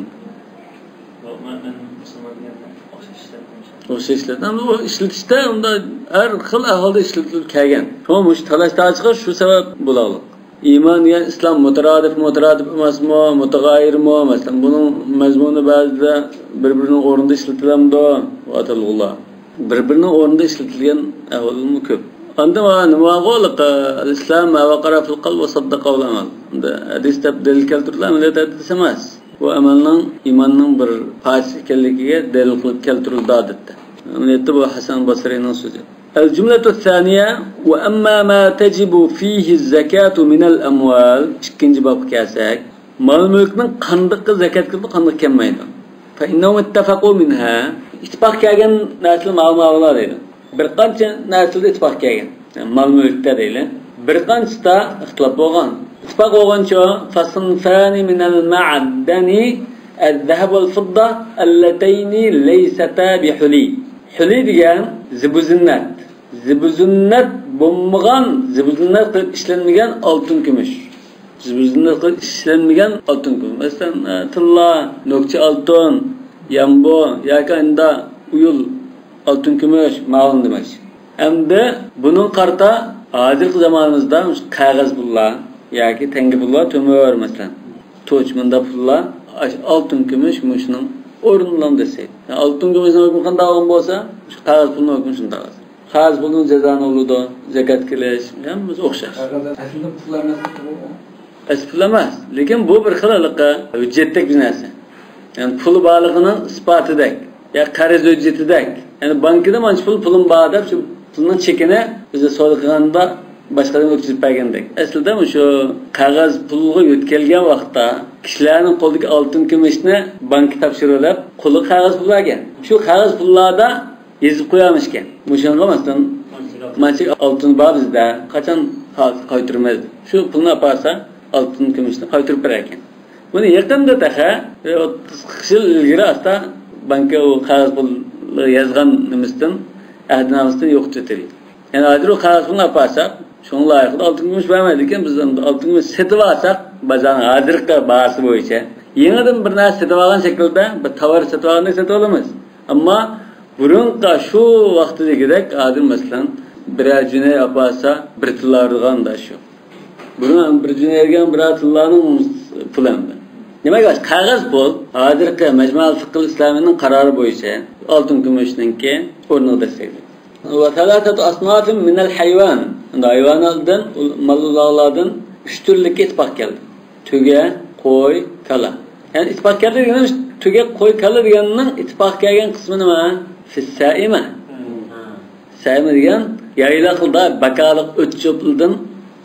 بۇ مۆمىن مۇسۇلمان دېگەندە ئوخشاش ئىشلەتمىش. ئوخشاش ئىشلەت-، ئەمما ئۇ ئىشلىتىشتە ئۇندا ھەر خىل ئەھۋالدا ئىشلىتىلىپ كەلگەن. شۇڭا مۇشۇ تالاش تارتىشقا شۇ سەۋەب بولاغلىق. ئىمان دېگەن ئىسلام مۇترادىپ، مۇترادىپ ئەمەسمۇ، مۇتاغايىرمۇ؟ مەسىلەن، بۇنىڭ مەزمۇنى بەزىدە بىر-بىرىنىڭ ئورنىدا ئىشلىتىلەمدۇ؟ بۇ ئاتالغۇلار. بىر-بىرىنىڭ ئورنىدا ئىشلىتىلگەن ئەھۋالمۇ كۆپ. ئاندىن ۋە نېمە بولغانلىقى، الإسلام ما وقر في القلب وصدقه العمل. ئەمدى ھەدىس دەپ دەلىل كەلتۈردىلا، ئەمەلىيەتتە ھەدىس ئەمەس. بۇ ئەمەلنىڭ ئىماننىڭ بىر پارچىسى ئىكەنلىكىگە دەلىل قىلىپ كەلتۈرۈلدى ئادەتتە. ئەمەلىيەتتە بۇ ھەسەن باسرىنىڭ سۆزى. الجملة الثانية، وأما ما تجب فيه الزكاة من الأموال. ئىككىنچى بابقا كەلسەك، مال-مۈلۈكنىڭ قاندىقىغا زاكات كېلىدۇ، قاندىقىغا كەلمەيدۇ. فإنهم اتفقوا منها. ئىتتىپاق كەلگەن نەرسىلەر ماۋۇ، ماۋۇلار دەيدۇ. بىر قانچە نەرسىلەردە ئىتتىپاق كەلگەن. يەنى مال-مۈلۈكتە دەيلى. بىر قانچىسىدا ئىختىلاپ بولغان. ئىتتىپاق بولغىنىچۇ، فصنفان من المعدن الذهب والفضة اللتين ليستا بحلي. ھۇلى دېگەن زىبۇزىننەت. زىبۇزىننەت بولمىغان، زىبۇزىننەت قىلىپ ئىشلەنمىگەن ئالتۇن، كۈمۈش. زىبۇزىننەت قىلىپ ئىشلەنمىگەن ئالتۇن، كۈمۈش. مەسىلەن، ئە، تىللا، نۆكچە ئالتۇن، يامبۇ ياكى ئاندا ئۇيۇل ئالتۇن، كۈمۈش، ماۋۇنى دېمەكچى. ئەمدى بۇنىڭغا قارىتا ھازىرقى زامانىمىزدا مۇشۇ قەغەز پۇللار ياكى تەڭگە پۇللار، تۆمۈر، مەسىلەن، توچ، مۇنداق پۇللار، ئاش-، ئالتۇن، كۈمۈش مۇشۇنىڭ ئورنىنى ئالىدۇ دېسەك. يەنى ئالتۇن، كۈمۈشنىڭ ھۆكمى قانداق بولغان بولسا، مۇشۇ قەغەز پۇلنىڭ ھۆكمى شۇنداق. قەغەز پۇلنىڭ جازا نومۇرى، زاكات كېلىش، ھەممىسى ئوخشاش. قەغەز ئەسلىدە پۇل ئەمەس. ئەسلى پۇل ئەمەس، لېكىن بۇ بىر خىل ھېلىقى ھۆججەتتەك بىر نەرسە. يەنى پۇل بارلىقىنىڭ ئىسپاتىدەك، يا قەرز ھۆججىتىدەك. يەنى بانكىدا مانچە پۇل، پۇلۇم بار دەپ، شۇ پۇلنىڭ چېكىنى بىز سودا قىلغاندا باشقىدىن ئۆتكۈزۈپ بەرگەندەك. ئەسلىدە مۇشۇ قەغەز پۇلغا يۆتكەلگەن ۋاقىتتا كىشىلەرنىڭ قولىدىكى ئالتۇن، كۈمۈشنى بانكا تاپشۇرۇۋېلىپ، قولىغا قەغەز پۇل بەرگەن. شۇ قەغەز پۇللاردا يېزىپ قويارمىش ئىكەن. مۇشۇنىڭغا مەسىلەن، مانچە ئالتۇن بار بىزدە، قاچان قا-، قايتۇرىمىز؟ شۇ پۇلنى ئاپارسا، ئالتۇن، كۈمۈشنى قايتۇرۇپ بېرەركەن. بۇنى يېقىندا تېخى، بىر ئوتتۇز قىرىق يىل ئىلگىرى ئاستا بانكا ئۇ قەغەز پۇل يازغان نېمىسىدىن، ئەھدىنامىسىدىن يوقىتىۋېتىلدى. يەنى ھازىر ئۇ قەغەز پۇلنى ئاپارساق، شۇنىڭ لايىقىدا ئالتۇن، كۈمۈش بەرمەيدۇ. لېكىن بىز ئالتۇن، كۈمۈش سېتىۋالساق، بازارنىڭ ھازىرقى باھاسى بويىچە يېڭىدىن بىر نەرسە سېتىۋالغان شەكىلدە، بىر تاۋار سېتىۋالغاندەك سېتىۋالىمىز. ئەمما بۇرۇنقى شۇ ۋاقتىدىكىدەك، ھازىر مەسىلەن، بىرەر جۈنەي ئاپارسا، بىر تىللا بېرىدىغان شۇ. بۇرۇن بىر جۈنەي دېگەن بىرەر تىللانىڭ پۇلى ئەمدى. دېمەك، قەغەز پۇل ھازىرقى مەجمۇئەل فىقھىل ئىسلامىينىڭ قارارى بويىچە ئالتۇن، كۈمۈشنىڭكى ئورنىغا دەسسەيدۇ. وثلاثة أصناف من الحيوان. ھايۋاناتتىن، مال-ئۇلاغلاردىن ئۈچ تۈرلۈككە ئىتتىپاق كەلدى. تۆگە، قوي، كالا. يەنى ئىتتىپاق كەلدى دېگىنىمىز، تۆگە، قوي، كالا دېگەننىڭ ئىتتىپاق كەلگەن قىسمى نېمە؟ في السائمة. سائىمە دېگەن يايلاقلىدا باكالىق ئۆت-چۆپلىدىن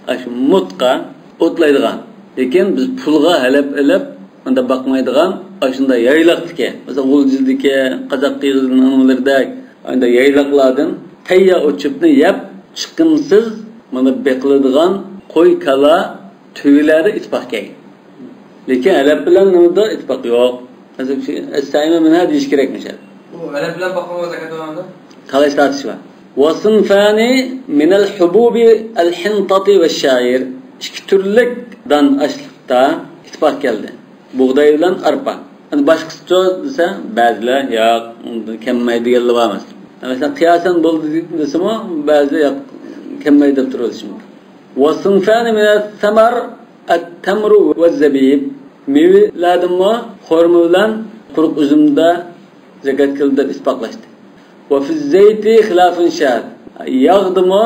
ئاشۇ مۇتقا ئوتلايدىغان. لېكىن بىز پۇلغا ھەلەپ ئېلىپ، ئۇنداق باقمايدىغان، ئاشۇنداق يايلاقتىكى، مەسىلەن، غۇلجىدىكى، قازاق قىرغىزىنىڭ نېمىلىرىدەك، ئانداق يايلاقلاردىن تەييار ئۆت-چۆپنى يەپ، چىقىمسىز مانا بېقىلىدىغان قوي، كالا، تۆگىلەردە ئىتتىپاق كەلگەن. لېكىن ھەلەپ بىلەن نېمىدە ئىتتىپاق يوق. ئەسسەئىمە مىنھا دېيىش كېرەكمىش. بۇ ھەلەپ بىلەن باققانغا زاكات بولمامدۇ؟ تالاش تارتىش بار. وصنفان من الحبوب الحنطة والشعير. ئىككى تۈرلۈك دان ئاشلىقتا ئىتتىپاق كەلدى. بۇغداي بىلەن ئارپا. ئەمدى باشقىسىچۇ دېسە، بەزىلەر ياق، ئۇندىن كەلمەيدۇ دېگەنلەر بار مەسىلەن. مەسىلەن، قىياسەن بولدى دېسىمۇ، بەزىلەر ياق، كەلمەيدۇ دەپ تۇرۇۋېلىشى مۇمكىن. وصنفان من الثمر التمر والزبيب. مېۋىلەردىنمۇ خورما بىلەن قۇرۇق ئۈزۈمدە زاكات كېلىدۇ دەپ ئىتتىپاقلاشتى. وفي الزيت خلاف شاذ. ياغدىمۇ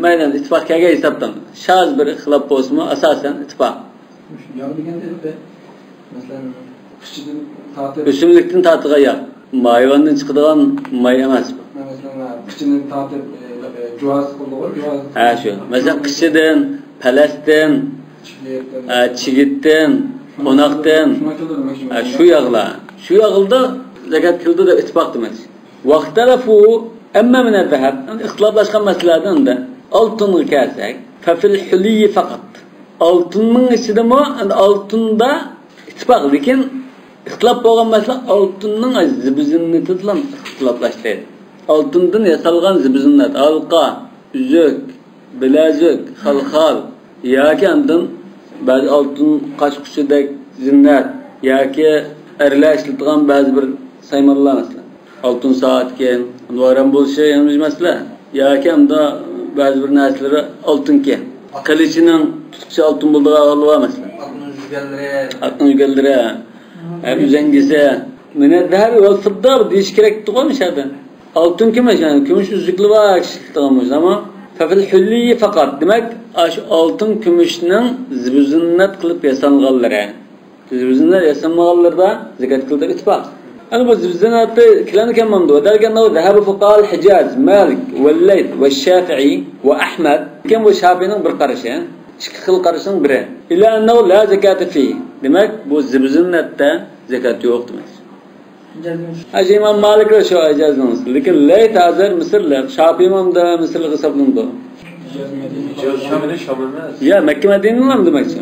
مەيلى ئىتتىپاق كەلگەن ھېسابتىن شاز بىر خىلاپ بولسىمۇ، ئاساسەن ئىتتىپاق. ياغ دېگەندە، ئەلۋەتتە، مەسىلەن، قىچىدىن تارتىپ، ئۆسۈملۈكتىن تارتىدىغان ياغ. ھايۋاندىن چىقىدىغان ماي ئەمەس بۇ. مەسىلەن، قىچىدىن تارتىپ، ئە، جۇۋاز قىلىدىغۇ، جۇۋاز. ھە، شۇ. مەسىلەن، قىچىدىن، پەلەستىن، چىگىتتىن. ھە، چىگىتتىن، قوناقتىن. شۇڭا كېلىدۇ دېمەكچى. ھە، شۇ ياغلار. شۇ ياغلىدا زاكات كېلىدۇ دەپ ئىتتىپاق دېمەكچى. واختلفوا، أما من الذهب، ئەمدى ئىختىلاپلاشقان مەسىلىلەردىن ئەمدى ئالتۇنغا كەلسەك، ففي الحلي فقط. ئالتۇننىڭ ئىچىدىمۇ، ئەمدى ئالتۇندا ئىتتىپاق، لېكىن ئىختىلاپ بولغان مەسىلە ئالتۇننىڭ زىبۇ زىننىتىدىلا ئىختىلاپلاشتى. ئالتۇندىن ياسالغان زىبۇ زىننەت، ھالقا، ئۈزۈك، بىلەزۈك، خالخال ياكى ئاندىن بەزى ئالتۇن قاچا-قۇچىدەك زىننەت ياكى ئەرلەر ئىشلىتىدىغان بەزى بىر سايمانلار، مەسىلەن، ئالتۇن سائەتكەن، ئۇنىڭ ھارام بولۇشى يەنە بىر مەسىلە. ياكى ئاندا بەزى بىر نەرسىلىرى ئالتۇنكەن. قىلىچىنىڭ تۇتقۇچى ئالتۇن بولىدىغان ئەھۋال بار، مەسىلەن. ئالتۇن ئۈزگەنلىرى. ئالتۇن ئۈزگەنلىرى. ھە، ئۈزەڭگىسى. من الذهب والفضة دېيىش كېرەك ئىدىغۇ مۇشۇ يەردە. ئالتۇن، كۈمۈش، يەنى كۈمۈش ئۈزۈكلىرى بار كىشىلەر تۇتىدىغان بولسا، ئەمما ففي الحلي فقط. دېمەك، ئاشۇ ئالتۇن، كۈمۈشنىڭ زىبۇ زىننەت قىلىپ ياسانغانلىرى. زىبۇ زىننەت ياسانمىغانلىرىدا زاكات كېلىدۇ دەپ ئىتتىپاق. ئەنە بۇ زىبۇ زىننەتنى كېلەمدۇ كەلمەمدۇ؟ ذلك أنه ذهب فقهاء الحجاز مالك والليث والشافعي وأحمد. لېكىن بۇ شافىئىنىڭ بىر قارىشى، ئىككى خىل قارىشنىڭ بىرى. إلى أنه لا زكاة فيه. دېمەك، بۇ زىبۇ زىننەتتە زاكات يوق دېمەك. ھە، شۇ ئىمام مالىك ۋە شۇ ئىجازنىڭ. لېكىن لەيس ھازىر مىسىرلىق، شافىئى ئىمام دا مىسىرلىق ھېسابلىنىدۇ. ھىجاز، مەدىنە، شام ئەمەس. يا، مەككە مەدىنىنىڭ دېمەكچى.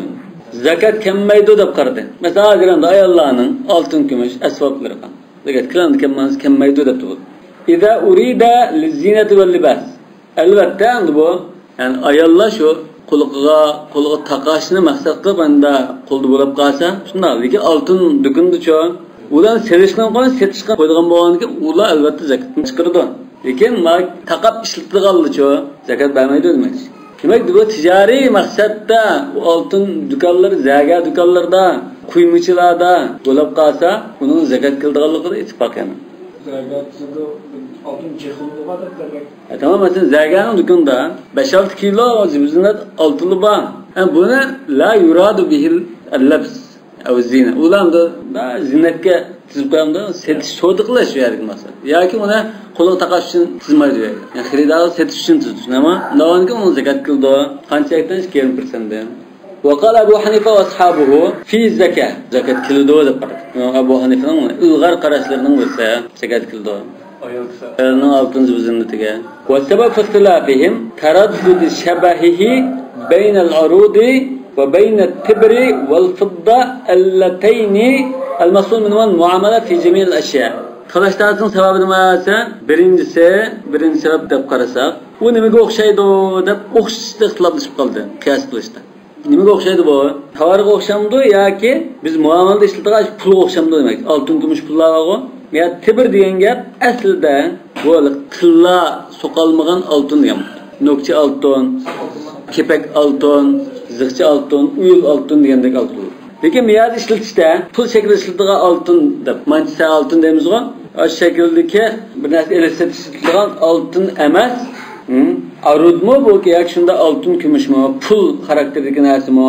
زاكات كەلمەيدۇ دەپ قارىدى. مەسىلەن، ھازىر ئەمدى ئاياللارنىڭ ئالتۇن، كۈمۈش ئەسۋابلىرى قان. زاكات كېلەمدۇ كەلمەيدۇ، كەلمەيدۇ دەپتۇ بۇ. إذا أريد للزينة واللباس. ئەلۋەتتە، ئەمدى بۇ، يەنى ئاياللار شۇ قۇلىقىغا، قولىغا تاقاشنى مەقسەت قىلىپ، ئەمدى قولدا بولاپ قالسا، شۇنداق. لېكىن ئالتۇن دۇكىنىدىچۇ، ئۇلار سېلىشقا قويۇپ، سېتىشقا قويىدىغان بولغاندىكىن، ئۇلار ئەلۋەتتە زاكاتنى چىقىرىدۇ. لېكىن ما تاقاپ ئىشلىتىدىغانلارچۇ زاكات بەرمەيدۇ دېمەكچى. دېمەك، بۇ تىجارىي مەقسەتتە ئۇ ئالتۇن دۇكانلىرى، زەرگەر دۇكانلىرىدا، قۇيمىچىلاردا بولاپ قالسا، ئۇنىڭ زاكات كېلىدىغانلىقىدا ئىتتىپاق يەنە. زەرگەر دېسىدۇ، ئالتۇن چېخىلىدىغان دەپ دېمەك. ھە، تامام، مەسىلەن، زەرگەرنىڭ دۇكىنىدا بەش-ئالتە كىلو زىبۇزىننەت ئالتۇنى بار. ھە، بۇنى لا يۇرادۇ بىھىل لەبس ئەۋ زىنە. ئۇلار ئەمدى زىننەتكە تىزىپ قويامدۇ، سېتىش، سودا قىلىش شۇ يەردىكى مەقسەت. ياكى ئۇنى قولىغا تاقاش ئۈچۈن تىزمايدۇ يەرگە. يەنى خېرىدارغا سېتىش ئۈچۈن تىزىدۇ. شۇنداقمۇ؟ ئۇنداق بولغاندىكىن ئۇنىڭ زاكات كېلىدۇ. قانچە يەكتىن؟ ئىككى يېرىم پىرسەنتتىن. وقال أبو حنيفة وأصحابه في الزكاة. زاكات كېلىدۇ دەپ قارىدى. ئەبۇ ھەنىفىنىڭ ئىلغار قاراشلىرىنىڭ بىرسى زاكات كېلىدۇ. ئايال كىشى. ئايالنىڭ ئالتۇن زىبۇزىننىتىگە. والسبب في اختلافهم تردد شبهه بين العروض وبين التبر والفضة اللتين المقصود منهما المعاملة في جميع الأشياء. تالاش-تارتىشنىڭ سەۋەبى نېمە دېسە، بىرىنچىسى، بىرىنچى سەۋەب دەپ قارىساق، ئۇ نېمىگە ئوخشايدۇ دەپ ئوخشىتىشتا ئىختىلاپلىشىپ قالدى، قىياس قىلىشتا. نېمىگە ئوخشايدۇ بۇ؟ تاۋارغا ئوخشامدۇ ياكى بىز مۇئامىلىدە ئىشلىتىدىغان پۇلغا ئوخشامدۇ دېمەك. ئالتۇن، كۈمۈش پۇللار بارغۇ. يا تىبر دېگەن گەپ ئەسلىدە بۇ تىللا سوقالمىغان ئالتۇن دېگەن. نۆكچە ئالتۇن، كېپەك ئالتۇن، زىخچە ئالتۇن، ئويۇل ئالتۇن دېگەندەك ئالتۇن. لېكىن بۇ يەردە ئىشلىتىشتە پۇل شەكلىدە ئىشلىتىدىغان ئالتۇن دەپ، مانچىسا ئالتۇن دەيمىزغۇ. ئاشۇ شەكىلدىكى بىر نەرسە ئېلىش سېتىش ئىشلىتىدىغان ئالتۇن ئەمەس. ھىم؟ ئارۇدمۇ بۇ ياكى شۇنداق ئالتۇن، كۈمۈشمۇ، پۇل خاراكتېرىدىكى نەرسىمۇ؟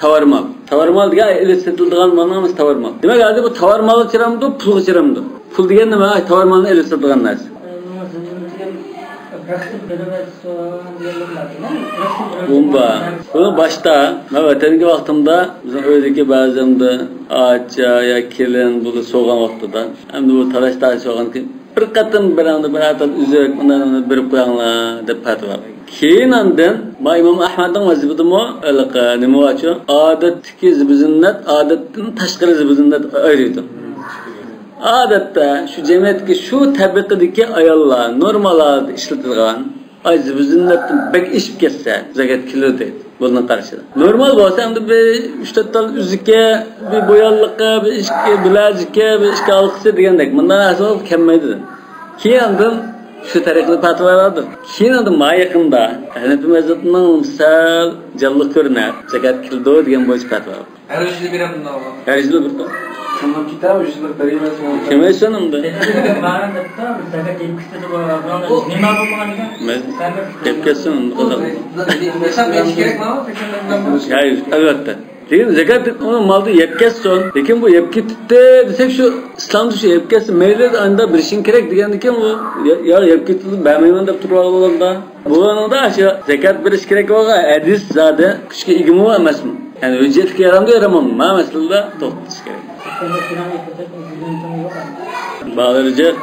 تاۋارمال. تاۋارمال دېگەن ئېلىپ سېتىلىدىغان مالنىڭ ھەممىسى تاۋارمال. دېمەك، ھازىر بۇ تاۋارمالغا كىرەمدۇ، پۇلغا كىرەمدۇ؟ پۇل دېگەن نېمە؟ تاۋارمالنى ئېلىپ سېتىلىدىغان نەرسە. بۇ بار. بۇنى باشتا، مەن ۋەتەنگە ۋاقتىمدا بىزنىڭ ئۆيدىكى بەزى ئاچا يا كېلىن بۇنى سوغان ۋاقتىدا، ئەمدى بۇ تالاش-تارتىش بولغاندىن كېيىن، بىر قېتىم بىر ئەمدى بىر ئەتال ئۈزۈك، ئۇنداق بىر بېرىپ قوياڭلار دەپ پەتىۋا. كېيىن ئاندىن ما ئىمام ئەھمەدنىڭ مەزھىپىدىمۇ ھېلىقى نېمە بارچۇ؟ ئادەتتىكى زىبۇزىننەت، ئادەتتىن تاشقىرى زىبۇزىننەت ئايرىيدۇ. ئادەتتە شۇ جەمئىيەتتىكى شۇ تەبىقىدىكى ئاياللار نورمال ھالەتتە ئىشلىتىدىغان، ئاي، زىبۇزىننەتتىن بەك ئېشىپ كەتسە زاكات كېلىدۇ دەيدۇ. بۇنىڭ قارىشىدا. نورمال بولسا ئەمدى بىر ئۈچ تۆت تال ئۈزۈكى، بىر بويانلىقى، بىر ئىككى بىلەزۈكى، بىر ئىككى ھالقىسى دېگەندەك. مۇنداق نەرسە كەلمەيدۇ. كېيىن ئاندىن شۇ تەرىقىدە پەتىۋا بەردى. كېيىن ئەمدى ما يېقىندا ھەنەپىي مەزھەپنىڭ سەل جانلىق كۆرۈنەر، زاكات كېلىدۇ دېگەن بويىچە پەتىۋا بەردى. ھەر يىلى بېرەم بۇنداق. ھەر يىلى بىر. شۇنداق كېتەر، يۈز يىللىق بېرىمەن. كېمەيسۇن ئەمدى. بارىن دەپتۇ، زاكات يەپ كېتىدۇ، نېمە بولمىغان دېگەن. مەن يەپ كەتسۇن، بۇ قىزىق. ھېساب بېرىش كېرەكمۇ؟ يا، ئەلۋەتتە. لېكىن زاكات ئۇنى مالدا يەپ كەتسۇن. لېكىن بۇ يەپ كېتىپتۇ دېسەك، شۇ ئىسلامدا شۇ يەپ كەتسە مەيلى، ئاندا بېرىشىڭ كېرەك دېگەندىكىن، ئۇ يا، يا يەپ كېتىپتۇ، بەرمەيمەن دەپ تۇرۇۋالغاندا. بۇنىڭدا شۇ زاكات بېرىش كېرەك بولغان ھەدىس زادى كۈچكە ئىگىمۇ ئەمەسمۇ؟ يەنى ھۆججەتلىك يارامدۇ، يارىمامدۇ؟ ما مەسىلىدە توختىلىش كېرەك. بالىلار جىق.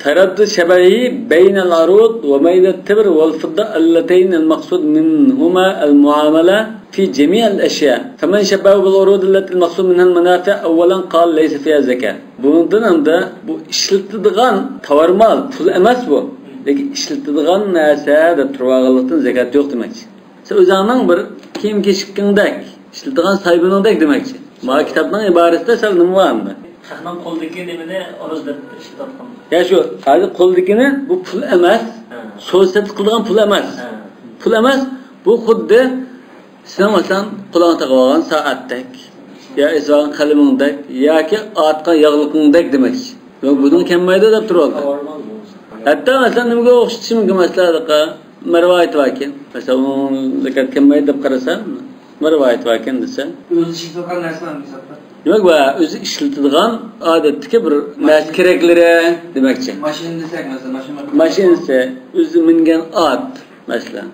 تردد شبهه بين العروض وبين التبر والفضة اللتين المقصود منهما المعاملة في جميع الأشياء، فمن شبهه بالعروض التي المقصود منها المنافع أولا قال ليس فيها زكاة. بۇنىڭدىن ئەمدى بۇ ئىشلىتىدىغان تاۋار مال، پۇل ئەمەس بۇ. لېكىن ئىشلىتىدىغان نەرسە دەپ تۇرۇۋالغانلىقتىن زاكات يوق دېمەكچى. سەن ئۆزۈڭنىڭ بىر كىيىم-كېچىكىڭدەك، ئىشلىتىدىغان ساھىبىنىڭدەك دېمەكچى. ما كىتابنىڭ ئىبارىسىدە سەل نېمە بار ئەمدى؟ خەقنىڭ قولىدىكى نېمىنى ئورۇز دەپ ئىشلىتىۋاتقان. يا شۇ، ھازىر قولىدىكىنى بۇ پۇل ئەمەس، ھە. سودا سېتىق قىلىدىغان پۇل ئەمەس. ھە. پۇل ئەمەس، بۇ خۇددى سېنىڭ مەسىلەن قولۇڭغا تاقىۋالغان سائەتتەك، يا ئېسىۋالغان قەلىمىڭدەك، ياكى ئارتقان ياغلىقىڭدەك دېمەكچى. ياق، بۇنىڭ كەلمەيدۇ دەپ تۇرۇۋالدى. ھەتتا مەسىلەن نېمىگە ئوخشىتىشى مۇمكىن مەسىلەن، مەرۋايىت باركەن. مەسىلەن ئۇ زاكات كەلمەيدۇ دەپ قارىسا، مەرۋايىت باركەن دېسە. ئۆزى ئىشلىتىۋاتقان نەرسىلەرنى ھېسابلاپ. دېمەك، ۋە ئۆزى ئىشلىتىدىغان ئادەتتىكى بىر نەرسە كېرەكلىرى دېمەكچى. ماشىنا دېسەك مەسىلەن، ماشىنا. ماشىنا دېسە، ئۆزى مىنگەن ئات مەسىلەن.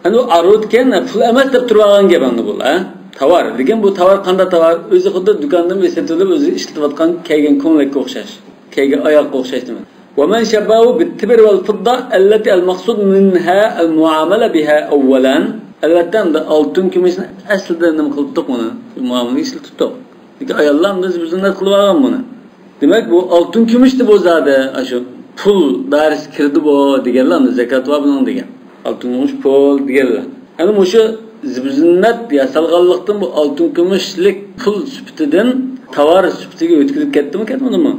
ئەنە ئۇ ئارۇدكەن، پۇل ئەمەس دەپ تۇرۇۋالغان گەپ ئەمدى بۇ، ھە؟ تاۋار. لېكىن بۇ تاۋار قانداق تاۋار؟ ئۆزى خۇددى دۇكاندىن بىر سېتىۋېلىپ، ئۆزى ئىشلىتىۋاتقان كەلگەن كۆڭلەككە ئوخشاش. كەلگەن ئاياغقا ئوخشاش دېمەك. ومن شبهه بالتبر والفضة التي المقصود منها المعاملة بها أولا. ئەلۋەتتە، ئەمدى ئالتۇن كۈمۈشنى ئەسلىدە نېمە قىلىپتۇق بۇنى؟ مۇئامىلىگە ئىشلىتىپتۇق. لېكىن ئاياللار ئەمدى زىبۇ زىننەت قىلىۋالغان بۇنى. دېمەك، بۇ ئالتۇن كۈمۈشتە بۇ زادى، ئاشۇ پۇل دائىرىسىگە كىرىدۇ بۇ دېگەنلەر، ئەمدى زاكات بار بۇنىڭ دېگەن. ئالتۇن كۈمۈش پۇل دېگەنلەر. ئەنە مۇشۇ زىبۇ زىننەت ياسالغانلىقتىن بۇ ئالتۇن كۈمۈشلۈك پۇل سۈپىتىدىن تاۋار سۈپىتىگە ئۆتكۈزۈپ كەتتىمۇ، كەتمىدىمۇ؟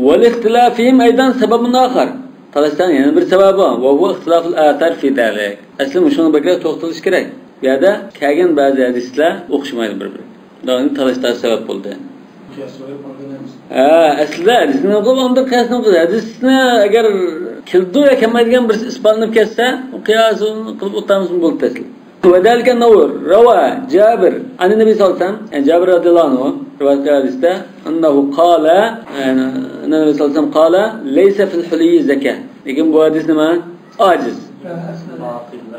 ولاختلافهم أيضا سبب آخر. تالاشتان يەنە بىر سەۋەب بار. وهو اختلاف الآثار في ذلك. ئەسلى مۇشۇنىڭغا بەكرەك توختىلىش كېرەك. بۇ يەردە كەلگەن بەزى ھەدىسلەر ئوخشىمايدۇ بىر-بىرىگە. داۋنى تالاشتارغا سەۋەب بولدى. قىياس قىلىپ ئاندىن ھەدىس. ھە، ئەسلىدە ھەدىسنى قىلىپ ئاندىن قىياسنى قىلىپ، ھەدىسنى ئەگەر كېلىدۇ يا كەلمەيدىغان بىرسى ئىسپاتلىنىپ كەتسە، ئۇ قىياسنى قىلىپ ئولتۇرمىسىمۇ بولدى ئەسلى. وذلك أنه روى جابر عن النبي صلى الله عليه وسلم، يەنى جابىر رەزىياللاھۇ ئەنھۇ رىۋايەت قىلغان ھەدىستە، أنه قال، يەنى النبي صلى الله عليه وسلم قال ليس في الحلي زكاة. لېكىن بۇ ھەدىس نېمە؟ ئاجىز.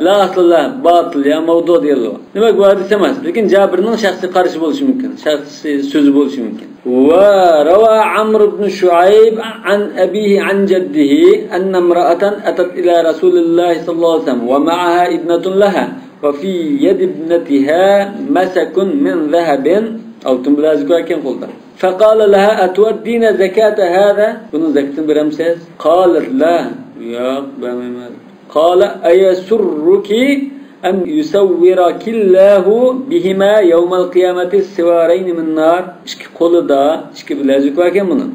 لا ئەسلىلەھ، باتىل يا مەۋدۇ دېيىلىدۇ. دېمەك، بۇ ھەدىس ئەمەس. لېكىن جابىرنىڭ شەخسىي قارىشى بولۇشى مۇمكىن. شەخسىي سۆزى بولۇشى مۇمكىن. وروى عمرو بن شعيب عن أبيه عن جده أن امرأة أتت إلى رسول الله صلى الله عليه وسلم ومعها ابنة لها وفي يد ابنتها مسك من ذهب، ئالتۇن بىلەزۈك باركەن قولىدا. فقال لها أتؤدين زكاة هذا؟ بۇنىڭ زەكىتىنى بېرەمسىز؟ قالت لا. ياق، بەرمەيمەن. قال أيسرك أن يسورك الله بهما يوم القيامة سوارين من نار؟ ئىككى قولىدا ئىككى بىلەزۈك باركەن بۇنىڭ.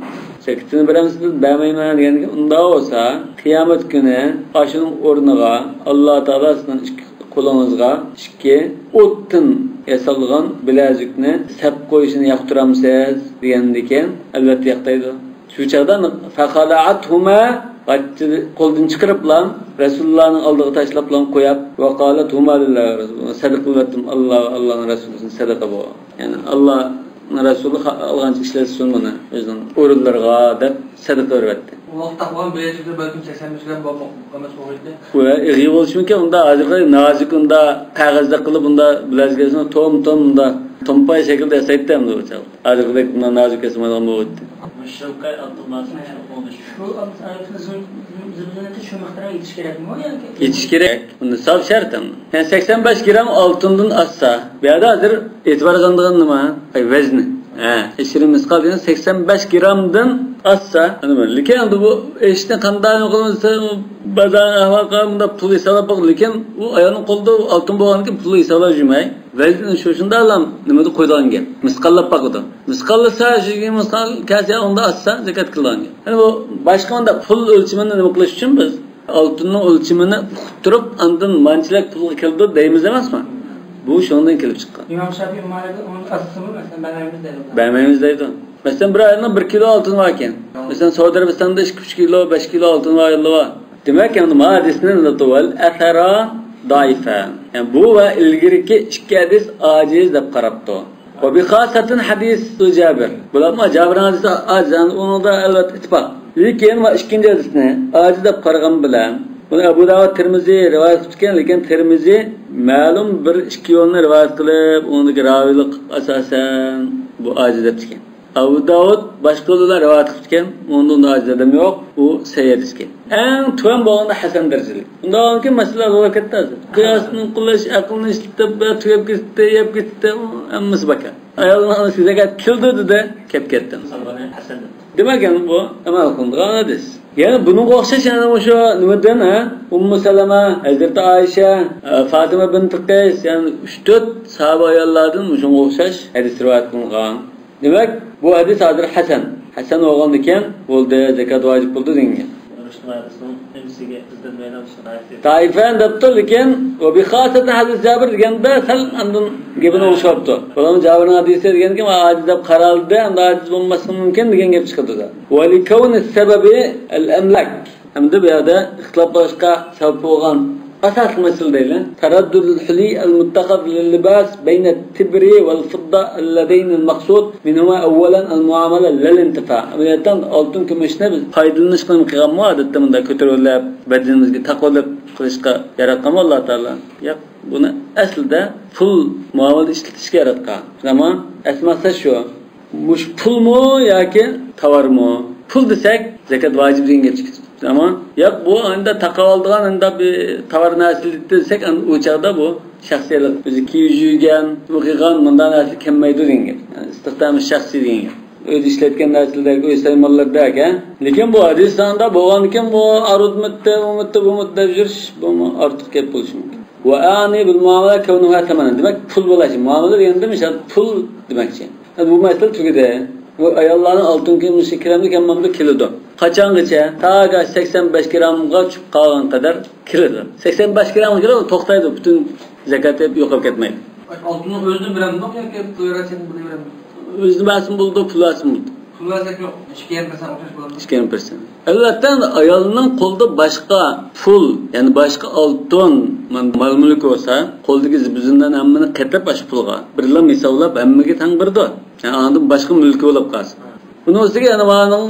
زەكىتىنى بېرەمسىز؟ بەرمەيمەن دېگەندىكىن، ئۇنداق بولسا قىيامەت كۈنى ئاشۇنىڭ ئورنىغا ئاللا تائالا سىزنىڭ ئىككى قولىڭىزغا ئىككى ئوتتىن ياسالغان بىلەزۈكنى سەپ قويۇشىنى ياقتۇرامسىز دېگەندىكىن، ئەلۋەتتە ياقتۇرايدۇ. شۇ چاغدا فخلعتهما، قاچىنى قولدىن چىقىرىپلا رەسۇلۇللانىڭ ئالدىغا تاشلاپلا قويۇپ، وقالت هما لله، سەدىقە قىلىۋەتتىم، ئاللا، ئاللانىڭ رەسۇلى ئۈچۈن سەدىقە بۇ. يەنى ئاللانىڭ رەسۇلى خا-، ئالغانچە ئىشلەتسۇن بۇنى ئۆزىنىڭ ئورۇنلىرىغا دەپ سەدىقە بېرىۋەتتى. ئۇ ۋاقىتتا قىلغان بىلەيتىكلەر بەلكىم سەكسەن بەش گرام بولماق ئەمەس بولغىيدى. ۋە ئېغىر بولۇشى مۇمكىن، ئۇندا ھازىرقى نازۇك، ئۇندا قەغەزدە قىلىپ، ئۇندا بىلەزگە توم توم، ئۇندا تومپاي شەكلىدە ياسايتتى ئەمدى ئۇ چاغدا. ھازىرقىدەك ئۇندا نازۇك ياسىمايدىغان بولغىيدى. مۇشۇ ئالتۇن بارسا شۇ قولدا شۇ. شۇ ئالتۇن زىبۇ زىننەتتە شۇ مىقدارغا يېتىش كېرەكمۇ ياكى؟ يېتىش كېرەك. بۇ نىساب شەرت ئەمدى. يەنى سەكسەن بەش گرام ئالتۇندىن ئاشسا، بۇ يەردە ھازىر ئېتىبار قىلىدىغان نېمە؟ ئەي، ۋەزنى. ھە، ئىشرىن مىسقال دېگەن سەكسەن بەش گرامدىن ئاشسا، لېكىن ئەمدى بۇ ئىشنى قانداق قىلمىسا، بازار ئەھۋالغا مۇنداق پۇل ھېسابلاپ باقىدۇ، لېكىن ئۇ ئايالنىڭ قولىدا ئالتۇن بولغاندىكىن پۇل ھېسابلاپ يۈرمەي، ۋەزنى شۇ شۇنداقلا نېمىدە قويىدىغان گەپ، مىسقاللاپ باقىدۇ. مىسقاللىسا، شۇ مىسقال كەلسە، ئۇندا ئاشسا زاكات قىلىدىغان گەپ. يەنى بۇ باشقا مۇنداق پۇل ئۆلچىمىنى نېمە قىلىش ئۈچۈن بىز ئالتۇننىڭ ئۆلچىمىنى ئۇقتۇرۇپ، ئاندىن مانچىلىك پۇلغا كېلىدۇ دەيمىز ئەمەسمۇ؟ بۇ شۇنىڭدىن كېلىپ چىققان. ئىمام شافىئى مالىكى ئۇنى ئاسسىمۇ، مەسىلەن، بەرمەيمىز دەيدۇ. بەرمەيمىز دەيدۇ. مەسىلەن، بىر ئايالنىڭ بىر كىلو ئالتۇنى بار ئىكەن. مەسىلەن، سەئۇدى ئەرەبىستاندا ئىككى، ئۈچ كىلو، بەش كىلو ئالتۇنى بار ئاياللار بار. دېمەك، ئەمدى ما ھەدىسنى ۋەل ئەسەرا دائىفە. يەنى بۇ ۋە ئىلگىرىكى ئىككى ھەدىس ئاجىز دەپ قاراپتۇ. ۋە بىخاسەتىن ھەدىس جابىر. بۇلارمۇ جابىرنىڭ ھەدىسى ئاجىز، ئۇنىڭدا ئەلۋەتتە ئىتتىپاق. لېكىن ۋە ئىككىنچى ھەدىسنى ئاجىز دەپ قارىغان بىلەن، بۇنى ئەبۇ داۋۇد، تىرمىزى رىۋايەت قىلىپتىكەن، لېكىن تىرمىزى مەلۇم بىر ئىككى يولنى رىۋايەت قىلىپ، ئۇنىڭدىكى راۋىيلىق ئاساسەن بۇ ئاجىز دەپتىكەن. ئەبۇ داۋۇد باشقا يولدا رىۋايەت قىلىپتىكەن، ئۇنىڭدا ئاجىز ئادەم يوق، ئۇ سەھىھ ھەدىسكەن. ئەڭ تۆۋەن بولغاندا ھەسەن دەرىجىلىك. ئۇنداق بولغاندىكىن مەسىلە ئازراق كەتتى ھازىر. قىياسنى قىلىش، ئەقىلنى ئىشلىتىپ، تۈگەپ كېتىتتى، يەپ كېتىتتى، ھەممىسى بار. ئايالنىڭ ئانىسى زاكات كېلىدۇ دېدى، كەپ كەتتىم. دېمەك، يەنە بۇ ئەمەل قىلىنىدىغان ھەدىس. يەنە بۇنىڭغا ئوخشاش يەنە مۇشۇ نېمىدىن، ھە؟ ئۇممۇ سەلەمە، ھەزرىتى ئائىشە، ئە، فاتىمە بىنتى قەيس، يەنى ئۈچ تۆت ساھابە ئاياللاردىن مۇشۇنىڭغا ئوخشاش ھەدىس رىۋايەت قىلىنغان. دېمەك، بۇ ھەدىس ھازىر ھەسەن. ھەسەن بولغاندىكىن بولدى، زاكات ۋاجىپ بولدى دېگەن گەپ. تائىفەن دەپتۇ، لېكىن ۋە بىخاسەتىن ھەدىس جابىر دېگەندە سەل ئاندىن گېپىنى ئوڭشاپتۇ. بۇلارمۇ جابىرنىڭ ھەدىسى دېگەندىكىن ئاجىز دەپ قارالدى، ئەمدى ئاجىز بولماسلىقى مۇمكىن دېگەن گەپ چىقىدۇ. ۋە لىكەۋنى سەبەبى ئەل ئەملەك. ئەمدى بۇ يەردە ئىختىلاپلاشقا سەۋەب بولغان ئاساسلىق مەسىلە دەيلى. تەرەددۇدۇل ھۇلى ئەل مۇتتەخەز لىل لىباس بەينە تىبرى ۋەل فىددا ئەللەزەينىل مەقسۇد مىنھۇما ئەۋۋەلەن ئەل مۇئامەلە لەل ئىنتىفا. ئەمەلىيەتتە ئالتۇن كۈمۈشنى بىز پايدىلىنىشقا نېمە قىلغانمۇ؟ ئادەتتە مۇنداق كۆتۈرۈۋېلىپ، بەدىنىمىزگە تاقىۋېلىپ قىلىشقا ياراتقانمۇ ئاللا تائالا؟ ياق. بۇنى ئەسلىدە پۇل مۇئامىلىدە ئىشلىتىشكە ياراتقان. ئەمما ئەسلى مەقسەت شۇ. مۇشۇ پۇلمۇ ياكى تاۋارمۇ؟ پۇل دېسەك، زاكات ۋاجىپ دېگەن گەپ چىقىپ تۇرۇپتۇ. ئەمما ياق، بۇ ئەمدى تاقاۋالىدىغان ئەمدى بىر تاۋار نەرسە دېسەك، ئەمدى ئۇ چاغدا بۇ شەخسىي ھالەت. ئۆزى كىيىپ يۈرگەن، بۇ قىلغان مۇنداق نەرسە كەلمەيدۇ دېگەن گەپ. يەنى ئىستىخدامى شەخسىي دېگەن گەپ. ئۆزى ئىشلەتكەن نەرسىلەردەك، ئۆز سايمانلىرىدەك، ھە. لېكىن بۇ ھەدىستاندا بولغاندىكىن بۇ ئارۇدمىتتى، ئۇمىتتى، بۇمىتتى دەپ يۈرۈش، بۇمۇ ئارتۇق گەپ بولۇشى مۇمكىن. ۋە ئەنى بىل مۇئامىلە كەۋنۇھا سەمەنەن. دېمەك، پۇل بولۇشى. مۇئامىلە دېگەندە مىسال پۇل دېمەكچى. بۇ مەسىلە تۈگىدى. بۇ ئاياللارنىڭ ئالتۇن كۈمۈشى كېلەمدۇ، كەلمەمدۇ؟ كېلىدۇ. قاچانغىچە؟ تاكى سەكسەن بەش گرامغا چۈشۈپ قالغان قەدەر كېلىدۇ. سەكسەن بەش گرامغا كېلىدۇ، توختايدۇ، پۈتۈن زاكاتى يوقاپ كەتمەيدۇ. ئالتۇننى ئۆزىدىن بېرەمدۇ ياكى پۇل بېرەتسەم بۇنى بېرەمدۇ؟ ئۆزىدىن بەرسىمۇ بولىدۇ، پۇل بەرسىمۇ بولىدۇ. پۇل بەرسەك يوق، ئىككى يېرىم پىرسەنت ئوخشاش بولىدۇ. ئىككى يېرىم پىرسەنت. ئەلۋەتتە، ئايالنىڭ قولىدا باشقا پۇل، يەنى باشقا ئالتۇن، مال-مۈلۈك بولسا، قولىدىكى زىبۇ-زىننەتنى ھەممىنى قېتىپ ئاشۇ پۇلغا بىرلا ھېسابلاپ ھەممىگە تەڭ بېرىدۇ. يەنى ئاندىن باشقا مۈلكى بولۇپ قالسا. بۇنىڭ ئۈستىگە يەنە مانىڭ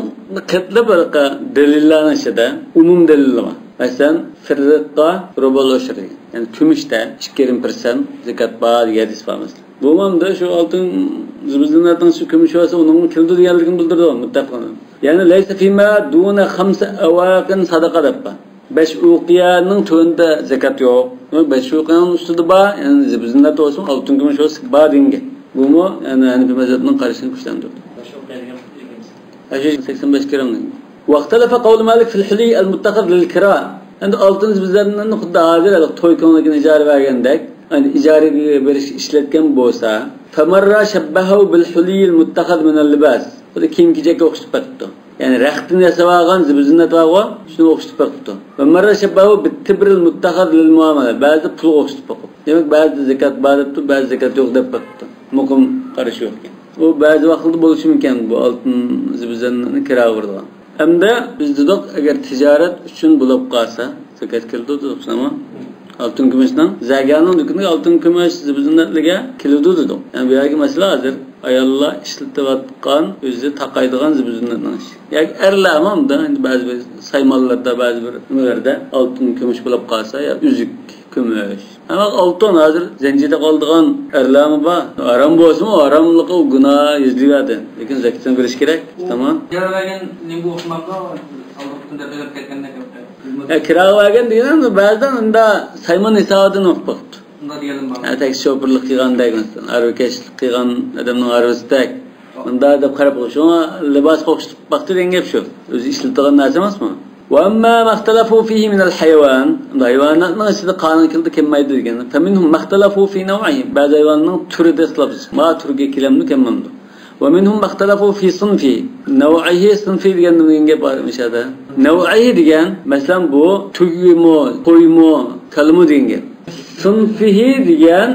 قېتىلىپ ھېلىقى دەلىللەرنىڭ ئىچىدە ئومۇم دەلىللەر بار. مەسىلەن، فىددىدە رۇبۇل ئۇشرى، يەنى كۈمۈشتە ئىككى يېرىم پىرسەنت زاكات بار دېگەن ھەدىس بار مەسىلەن. بۇ مەنىدە شۇ ئالتۇن زىبۇ-زىننەتنىڭ شۇ كۈمۈشى بولسا، ئۇنىڭمۇ كېلىدۇ دېگەنلىكىنى بىلدۈرىدۇ مۇتلەق. يەنى لەيسە فىما دۇنە خەمسە ئەۋاقىن سەدەقە دەپ بار. بەش ئۇقىيەنىڭ تۆۋىنىدە زاكات يوق. بەش ئۇقىيەنىڭ ئۈستىدە بار، يەنى زىبۇ-زىننەت بولسۇن، ئالتۇن كۈمۈش بولسا بار دېگەن گەپ. بۇمۇ يەنى ھەنىفىي مەزھەپنىڭ قارىشىنى كۈچلەندۈرىدۇ. بەش ئۇقىيە دېگەن ئاشۇ سەكسەن بەش گرام دېگەن. ۋەختەلەفە قەۋلۇ مالىك فىل ھۇلىي ئەل مۇتتەخەز لىل كىرا. ئەمدى ئالتۇن زىبۇ-زىننەتنى خۇددى ھازىر ھېلىقى توي كۆڭلىكىنى ئىجارە بەرگەندەك، يەنى ئىجارىگە بېرىشكە ئىشلەتكەن بولسا، فەمەررا شەببەھەھۇ بىل ھۇلىيىل مۇتتەخەز مىنەل لىباس. بۇ كىيىم-كېچەككە ئوخشىتىپ بېقىپتۇ. يەنى رەختتىن ياسالغان زىبۇ-زىننەت بارغۇ، شۇنى ئوخشىتىپ بېقىپتۇ. ۋە مەررا شەببەھۇ بىت تىبرىل مۇتتەخەز لىل مۇئامەلە. بەزىدە پۇلغا ئوخشىتىپ بېقىپ. دېمەك، بەزىدە زاكات بار دەپتۇ، بەزىدە زاكات يوق دەپ بېقىپتۇ. مۇقىم قارىشى يوق ئىكەن. ئۇ بەزى ۋاقىتلاردا بولۇشى مۇمكىن، بۇ ئالتۇن زىبۇ-زىننەتنى كىراغا بېرىدىغان. ئەمدى بىز دېدۇق، ئەگەر تىجارەت ئۈچۈن بولۇپ قالسا، زاكات كېلىدۇ دېدۇق، شۇنداقمۇ؟ ئالتۇن كۈمۈشنىڭ، زەگانىڭ دۇكىنىغا ئالتۇن كۈمۈش زىبۇ-زىننەتلىرىگە كېلىدۇ دېدۇق. يەنى بۇ يەردىكى مەسىلە ھازىر ئاياللار ئىشلىتىۋاتقان، ئۆزى تاقايدىغان زىبۇ-زىننەتنىڭ ئىشى. ياكى ئەرلەرمۇ ئەمدى بەزى بىر سايمانلاردا، بەزى بىر نېمىلەردە ئالتۇن كۈمۈش بولۇپ قالسا، يا ئۈزۈك كۈمۈش. ئەمما ئالتۇن ھازىر زەنجىردە قالىدىغان ئەرلەرمۇ بار. ھارام بولسىمۇ، ھاراملىقى ئۇ گۇناھ يېزىلىۋەردى. لېكىن زاكىتىنى بېرىش كېرەك. تامام. كىرا بەرگەن نېمىگە ئوخشىمامدۇ؟ ئالدىن دەپ بېرىپ كەتكەندەك. يا، كىراغا بەرگەن دېگەن بەزىدە ئۇندا سايمان ھېسابىدىن ئوقۇپ باقىپتۇ. ئۇنداق دېگەنلىرىم بار. يا، تەكسى شوپۇرلۇق قىلغاندەك، مەسىلەن، ھارۋىكەشلىك قىلغان ئادەمنىڭ ھارۋىسىدەك. مۇنداق دەپ قاراپ، شۇڭا لىباسقا ئوخشىتىپ باقتى دېگەن گەپ شۇ. ئۆزى ئىشلىتىدىغان نەرسە ئەمەسمۇ؟ وأما ما اختلفوا فيه من الحيوان، ھايۋاناتنىڭ ئىچىدە قانۇن كېلىدۇ، كەلمەيدۇ دېگەن. فمنهم ما اختلفوا في نوعه، بەزى ھايۋاننىڭ تۈرىدە ئىختىلاپ چىقتى. ما تۈرگە كېلەمدۇ، كەلمەمدۇ؟ ومنهم ما اختلفوا في صنفه، نوعه، صنفه دېگەن نېمە دېگەن گەپ بار مۇشۇ يەردە؟ نوعه دېگەن، مەسىلەن، بۇ تۆگىمۇ، قويمۇ، كالىمۇ دېگەن گەپ. صنفه دېگەن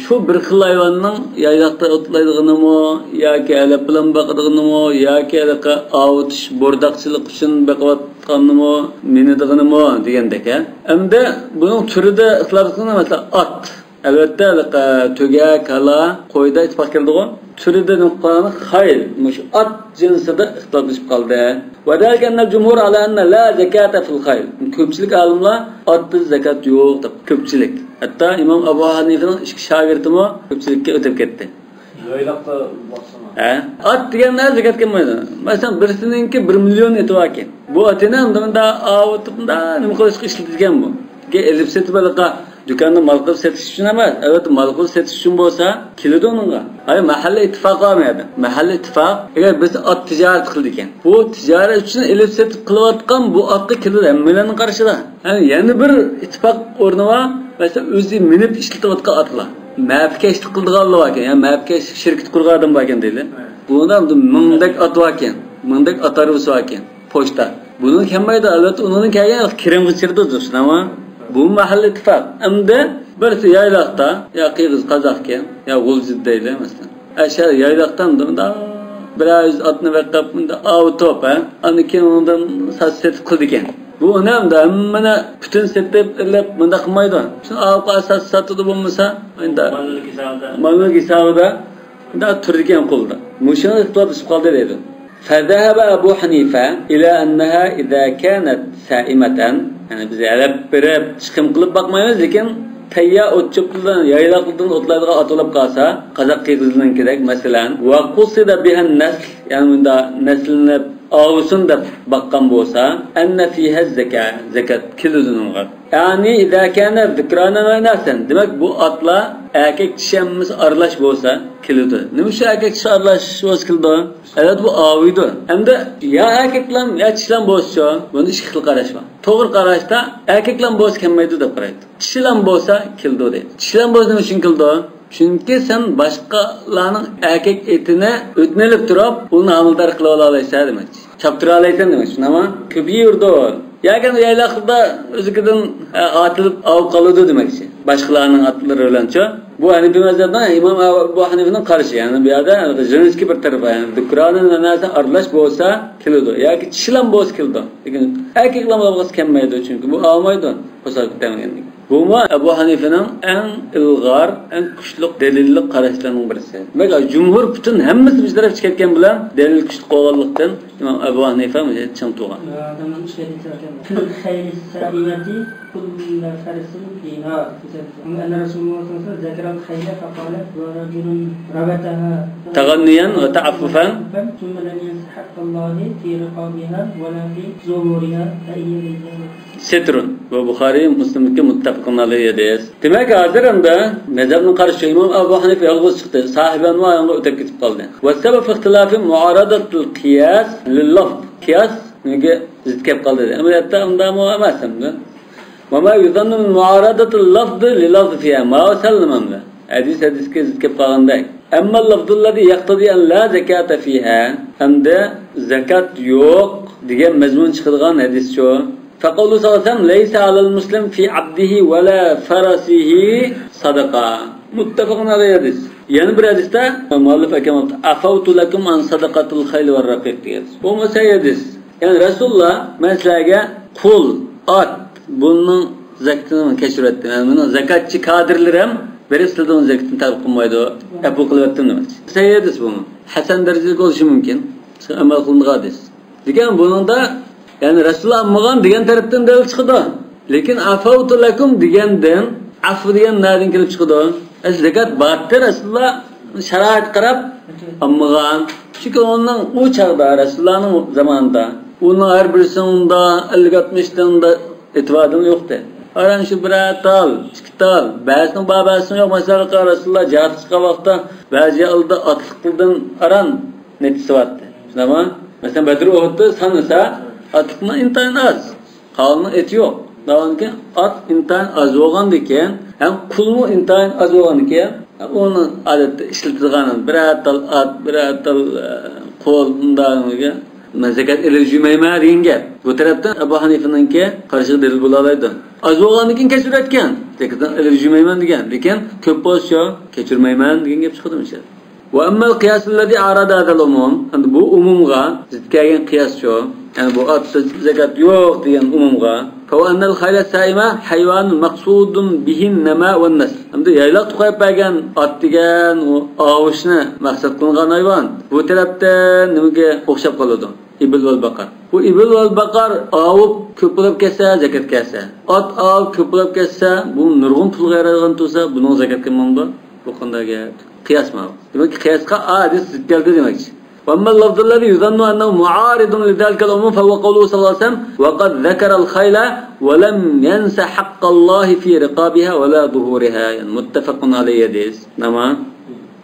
شۇ بىر خىل ھايۋاننىڭ يايلاقتا ئوتلايدىغىنىمۇ ياكى ئەلەپ بىلەن باقىدىغىنىمۇ ياكى ھېلىقى ئاۋۇتۇش، بورداقچىلىق ئۈچۈن بېقىۋاتقاننىمۇ، مىنىدىغىنىمۇ دېگەندەك، ھە. ئەمدى بۇنىڭ تۈرىدە ئىختىلاپ قىلغان، مەسىلەن، ئات. ئەلۋەتتە، ھېلىقى تۆگە، كالا، قويدا ئىتتىپاق كېلىدىغۇ. تۈرىدە نېمە قىلغان؟ خەيل. مۇشۇ ئات جىنسىدا ئىختىلاپلىشىپ قالدى. وذلك أن الجمهور على أن لا زكاة في الخيل. كۆپچىلىك ئالىملار ئاتتا زاكات يوق دەپ، كۆپچىلىك. ھەتتا ئىمام ئەبۇ ھەنىفىنىڭ ئىككى شاگىرتىمۇ كۆپچىلىككە ئۆتۈپ كەتتى. يايلاقتا باقسىنا. ھە؟ ئات دېگەندە زاكات كەلمەيدۇ. مەسىلەن، بىرسىنىڭكى بىر مىليون ئېتى باركەن. بۇ ئاتىنى ئەمدى مۇنداق ئاۋۇتۇپ، مۇنداق نېمە قىلىشقا ئىشلىتىدىكەن بۇ. ئېلىپ سېتىپ ھېلىقى دۇكاندا مال قىلىپ سېتىش ئۈچۈن ئەمەس، ئەلۋەتتە، مال قىلىپ سېتىش ئۈچۈن بولسا، كېلىدۇ ئۇنىڭغا. ھايا، مەھەللە ئىتتىپاقى بار بۇ يەردە. مەھەللە ئىتتىپاق، ئەگەر بىرسى ئات تىجارىتى قىلىدىكەن، بۇ تىجارەت ئۈچۈن ئېلىپ سېتىپ قىلىۋاتقان بۇ ئاتقا كېلىدۇ ھەممەيلەننىڭ قارىشىدا. يەنە، يەنە بىر ئىتتىپاق ئورنى بار، مەسىلەن، ئۆزى مىنىپ ئىشلىتىۋاتقان ئاتلار. مەپىكەشلىك قىلىدىغانلار باركەن، يا مەپىكەشلىك شىركىتى قۇرغان ئادەم باركەن دەيلى. بۇنىڭدا مىڭدەك ئات باركەن، مىڭدەك ئات ھارۋىسى باركەن. پوچتا. بۇنىڭ كەلمەيدۇ، ئەلۋەتتە، ئۇنىڭدىن كەلگەن كىرىمغا چىرىدۇ، شۇنداقمۇ؟ بۇ مەھەللە ئىتتىپاق. ئەمدى بىرسى يايلاقتا، يا قىرغىز قازاقكەن، يا غۇلجىدا دەيلى، مەسىلەن. ئەشەر يايلاقتا مۇنداق بىرەر يۈز ئاتنى بېقىپ، مۇنداق ئاۋۇتۇپ، ھە؟ ئاندىن كېيىن ئۇنىڭدىن ساتىش سېتىپ قىلىدىكەن. بۇ ئۇنى ئەمدى ھەممىنى پۈتۈن سېتىپ ئېلىپ مۇنداق قىلمايدۇ. شۇ ئاۋۇپ ساتىش ساتىدۇ بولمىسا، ئەمدى مالنىڭ ھېسابىدا. مالنىڭ ھېسابىدا. مۇنداق تۇرىدىكەن قولدا. مۇشۇنى ئىختىلاپلىشىپ قالدى دەيدۇ. فذهب أبو حنيفة إلى أنها إذا كانت سائمة، يەنى بىز ئەلەپ بېرىپ، چىقىم قىلىپ باقمايمىز، لېكىن تەييار ئوت-چۆپ بىلەن، يايلاقلىرىدىن ئوتلايدىغان ئات بولاپ قالسا، قازاق قىرغىزنىڭكىدەك، مەسىلەن، وقصد بها النسل، يەنى مۇنداق نەسلىنىپ ئاۋۇسۇن دەپ باققان بولسا، أن فيها الزكاة، زاكات كېلىدۇ ئۇنىڭغا. يەنى إذا كان ذكرانا وإناثا، دېمەك، بۇ ئاتلار ئەركەك چىشى ھەممىسى ئارىلاش بولسا كېلىدۇ. نېمە ئۈچۈن ئەركەك چىشى ئارىلاش بولسا كېلىدۇ؟ ئەلۋەتتە، بۇ ئاۋۇيدۇ. ئەمدى يا ئەركەكلام، يا چىشىلام بولسىچۇ؟ بۇنى ئىككى خىل قاراش بار. توغرا قاراشتا ئەركەكلام بولسا كەلمەيدۇ دەپ قارايدۇ. چىشىلام بولسا كېلىدۇ دەيدۇ. چىشىلام بولسا نېمە ئۈچۈن كېلىدۇ؟ چۈنكى سەن باشقىلارنىڭ ئەركەك ئېتىنى ئۆتۈنۈپ تۇرۇپ، ئۇنى ھامىلىدار قىلىۋالالايسەن دېمەكچى. چاپتۇرالايسەن دېمەكچى، شۇنداقمۇ؟ كۆپىيىدۇ. ياكى يايلاقلىقتا ئۆزىكىدىن، ئە، ئاتىلىپ ئاۋۇپ قالىدۇ دېمەكچى. باشقىلارنىڭ ئاتلىرى بىلەنچۇ. بۇ ھەنىفىي مەزھەبنىڭ ئىمام ئەبۇ ھەنىفىنىڭ قارىشى، يەنى بۇ يەردە جىنسكى بىر تەرىپى، يەنى دۇكرانى نەرسە ئارىلاش بولسا كېلىدۇ. ياكى چىشىلام بولسا كېلىدۇ. لېكىن ئەركەكلام بولغاچ كەلمەيدۇ، چۈنكى بۇ ئالمايدۇ. قوساق كېتەلمىگەندىن كېيىن. بۇمۇ ئەبۇ ھەنىفىنىڭ ئەڭ ئىلغار، ئەڭ كۈچلۈك دەلىللىك قاراشلىرىنىڭ بىرسى. دېمەك، جۇمھۇر پۈتۈن ھەممىسى بىر تەرەپكە كەتكەن بىلەن دەلىل كۈچلۈك بولغانلىقتىن، ئىمام ئەبۇ ھەنىفە چىڭ تۇرغان. في الخيل السائمة كل فرس في نار. أن رسول الله صلى الله عليه وسلم ذكر الخيل فقال: ورجل ربطها تغنيا وتعففا ثم لم ينس حق الله في رقابها ولا في ظهورها فهي لله. ستر. بۇ بۇخارىي، مۇسلىمنىڭكى مۇتتەپىقۇن ئەلەيھى ھەدىس. دېمەك، ھازىر ئەمدى مەزھەپنىڭ قارىشى، ئىمام ئەبۇ ھەنىفە يالغۇز چىقتى. ساھىبى ئەنۋا يەنە ئۆتۈپ كېتىپ قالدى. والسبب في اختلاف معارضة القياس لللفظ. قىياس نېمىگە زىت كەپ قالدى دېدى. ئەمەلىيەتتە ئۇنداقمۇ ئەمەس ئەمدى. وما يظن من معارضة اللفظ لللفظ فيها. ماۋۇ سەل نېمە ئەمدى؟ ھەدىس ھەدىسكە زىت كەپ قالغاندەك. أما اللفظ الذي يقتضي أن لا زكاة فيها. ئەمدى زاكات يوق دېگەن مەزمۇن چىقىدىغان ھەدىسچۇ؟ فقوله صلى الله عليه وسلم: ليس على المسلم في عبده ولا فرسه صدقة. مۇتتەپىقۇن ئەلەيھى ھەدىس. يەنە بىر ھەدىستە مۇئەللىپ ئاكام: عفوت لكم عن صدقة الخيل والرقيق دېگەن. بۇمۇ سەھىھ ھەدىس. يەنى رەسۇلۇللا: مەن سىلەرگە قۇل، ئات، بۇنىڭ زەكىتىنى كەچۈرۈۋەتتىم. يەنى مېنىڭ زاكاتچى كادىرلىرىم بېرىپ سىلەردىن زاكىتىنى تەلەپ قىلمايدۇ، ئەپۇ قىلىۋەتتىم دېمەكچى. سەھىھ ھەدىس بۇمۇ. ھەسەن دەرىجىلىك بولۇشى مۇمكىن. ئەمەل قىلىنىدىغان ھەدىس. لېكىن بۇنىڭدا، يەنى رەسۇلۇللا ئالمىغان دېگەن تەرەپتىن دەلىل چىقىدۇ. لېكىن ئەفەۋتۇ لەكۇم دېگەندىن، ئەفۇ دېگەن نەدىن كېلىپ چىقىدۇ؟ ئەسلى زاكات بارتى، رەسۇلۇللا شارائىتقا قاراپ ئالمىغان. چۈنكى ئۇنىڭ ئۇ چاغدا، رەسۇلۇللانىڭ زامانىدا، ئۇنىڭ ھەر بىرسىنى ئۇندا ئەللىك ئاتمىشتىن ئېتىباردىن يوقتى. ئاران شۇ بىرەر تال، ئىككى تال، بەزىسىنىڭ بار، بەزىسىنىڭ يوق. مەسىلەن، رەسۇلۇللا جىھادقا چىققان ۋاقىتتا بەزى يەرلەردە ئاتلىقتىن ئاران نەتىجىسى بارتتى. شۇنداقمۇ؟ مەسىلەن، بەدر ئۇھۇدتا سانىسا، ئاتلىقنىڭ ئىنتايىن ئاز. قالغاننىڭ ئېتى يوق. شۇنداقكەن ئات ئىنتايىن ئاز بولغاندىكىن، ھەم قۇلمۇ ئىنتايىن ئاز بولغاندىكىن، ئۇنى ئادەتتە ئىشلىتىدىغان بىرەر تال ئات، بىرەر تال، ئە، قۇل، ئۇنداق مەن زەكەت ئېلىپ يۈرمەيمەن دېگەن گەپ. بۇ تەرەپتىن ئەبۇ ھەنىفىنىڭكى قارىشىغا دەلىل بولالايدۇ. ئاز بولغاندىن كېيىن كەچۈرۈۋەتكەن. زەكەتنى ئېلىپ يۈرمەيمەن دېگەن. لېكىن كۆپ بولسىچۇ، كەچۈرمەيمەن دېگەن گەپ چىقىدۇ مىشە. وأما القياس الذي عارض هذا العموم، ئەمدى بۇ ئومۇمغا زىت كەلگەن قىياسچۇ، يەنى بۇ ئاتتا زەكەت يوق دېگەن ئومۇمغا، فهو أن الخيل السائمة حيوان مقصود به النماء والنسل. ئەمدى يايلاقتا قويۇپ بەرگەن ئات دېگەن ئۇ ئاۋۇشنى مەقسەت قىلغان ھايۋان. بۇ تەرەپتە نېمىگە ئوخشاپ قالىدۇ؟ ئىبىل ۋەل بەقەر. بۇ ئىبىل ۋەل بەقەر ئاۋۇپ كۆپ بولۇپ كەتسە، زەكەت كەلسە. ئات ئاۋۇپ كۆپ بولۇپ كەتسە، بۇ نۇرغۇن پۇلغا يارايدىغان تۇرسا، بۇنىڭ زەكەتكە ماڭىدۇ. بۇ قانداق گەپ؟ قىياس ماۋۇ. دېمەك، قىياسقا ھەدىس زىت كەلدى دېمەكچى. وأما اللفظ الذي يظن أنه معارض لذلك العموم فهو قوله صلى الله عليه وسلم: وقد ذكر الخيل ولم ينس حق الله في رقابها ولا ظهورها. يەنى مۇتتەپەقۇن ئەلەيھى ھەدىس. نېمە؟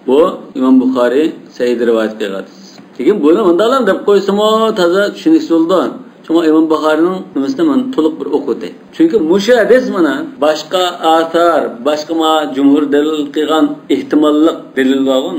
بۇ ئىمام بۇخارى سەھىھدە رىۋايەت قىلغان ھەدىس. لېكىن بۇنى مۇنداقلا دەپ قويسىمۇ تازا چۈشىنىكسىز بولىدۇ. شۇڭا ئىمام بۇخارىنىڭ نېمىسىنى مانا تولۇق بىر ئوقۇۋېتەي. چۈنكى مۇشۇ ھەدىس مانا باشقا ئاسار، باشقا ما جۇمھۇر دەلىل قىلغان ئېھتىماللىق دەلىل بارغۇ.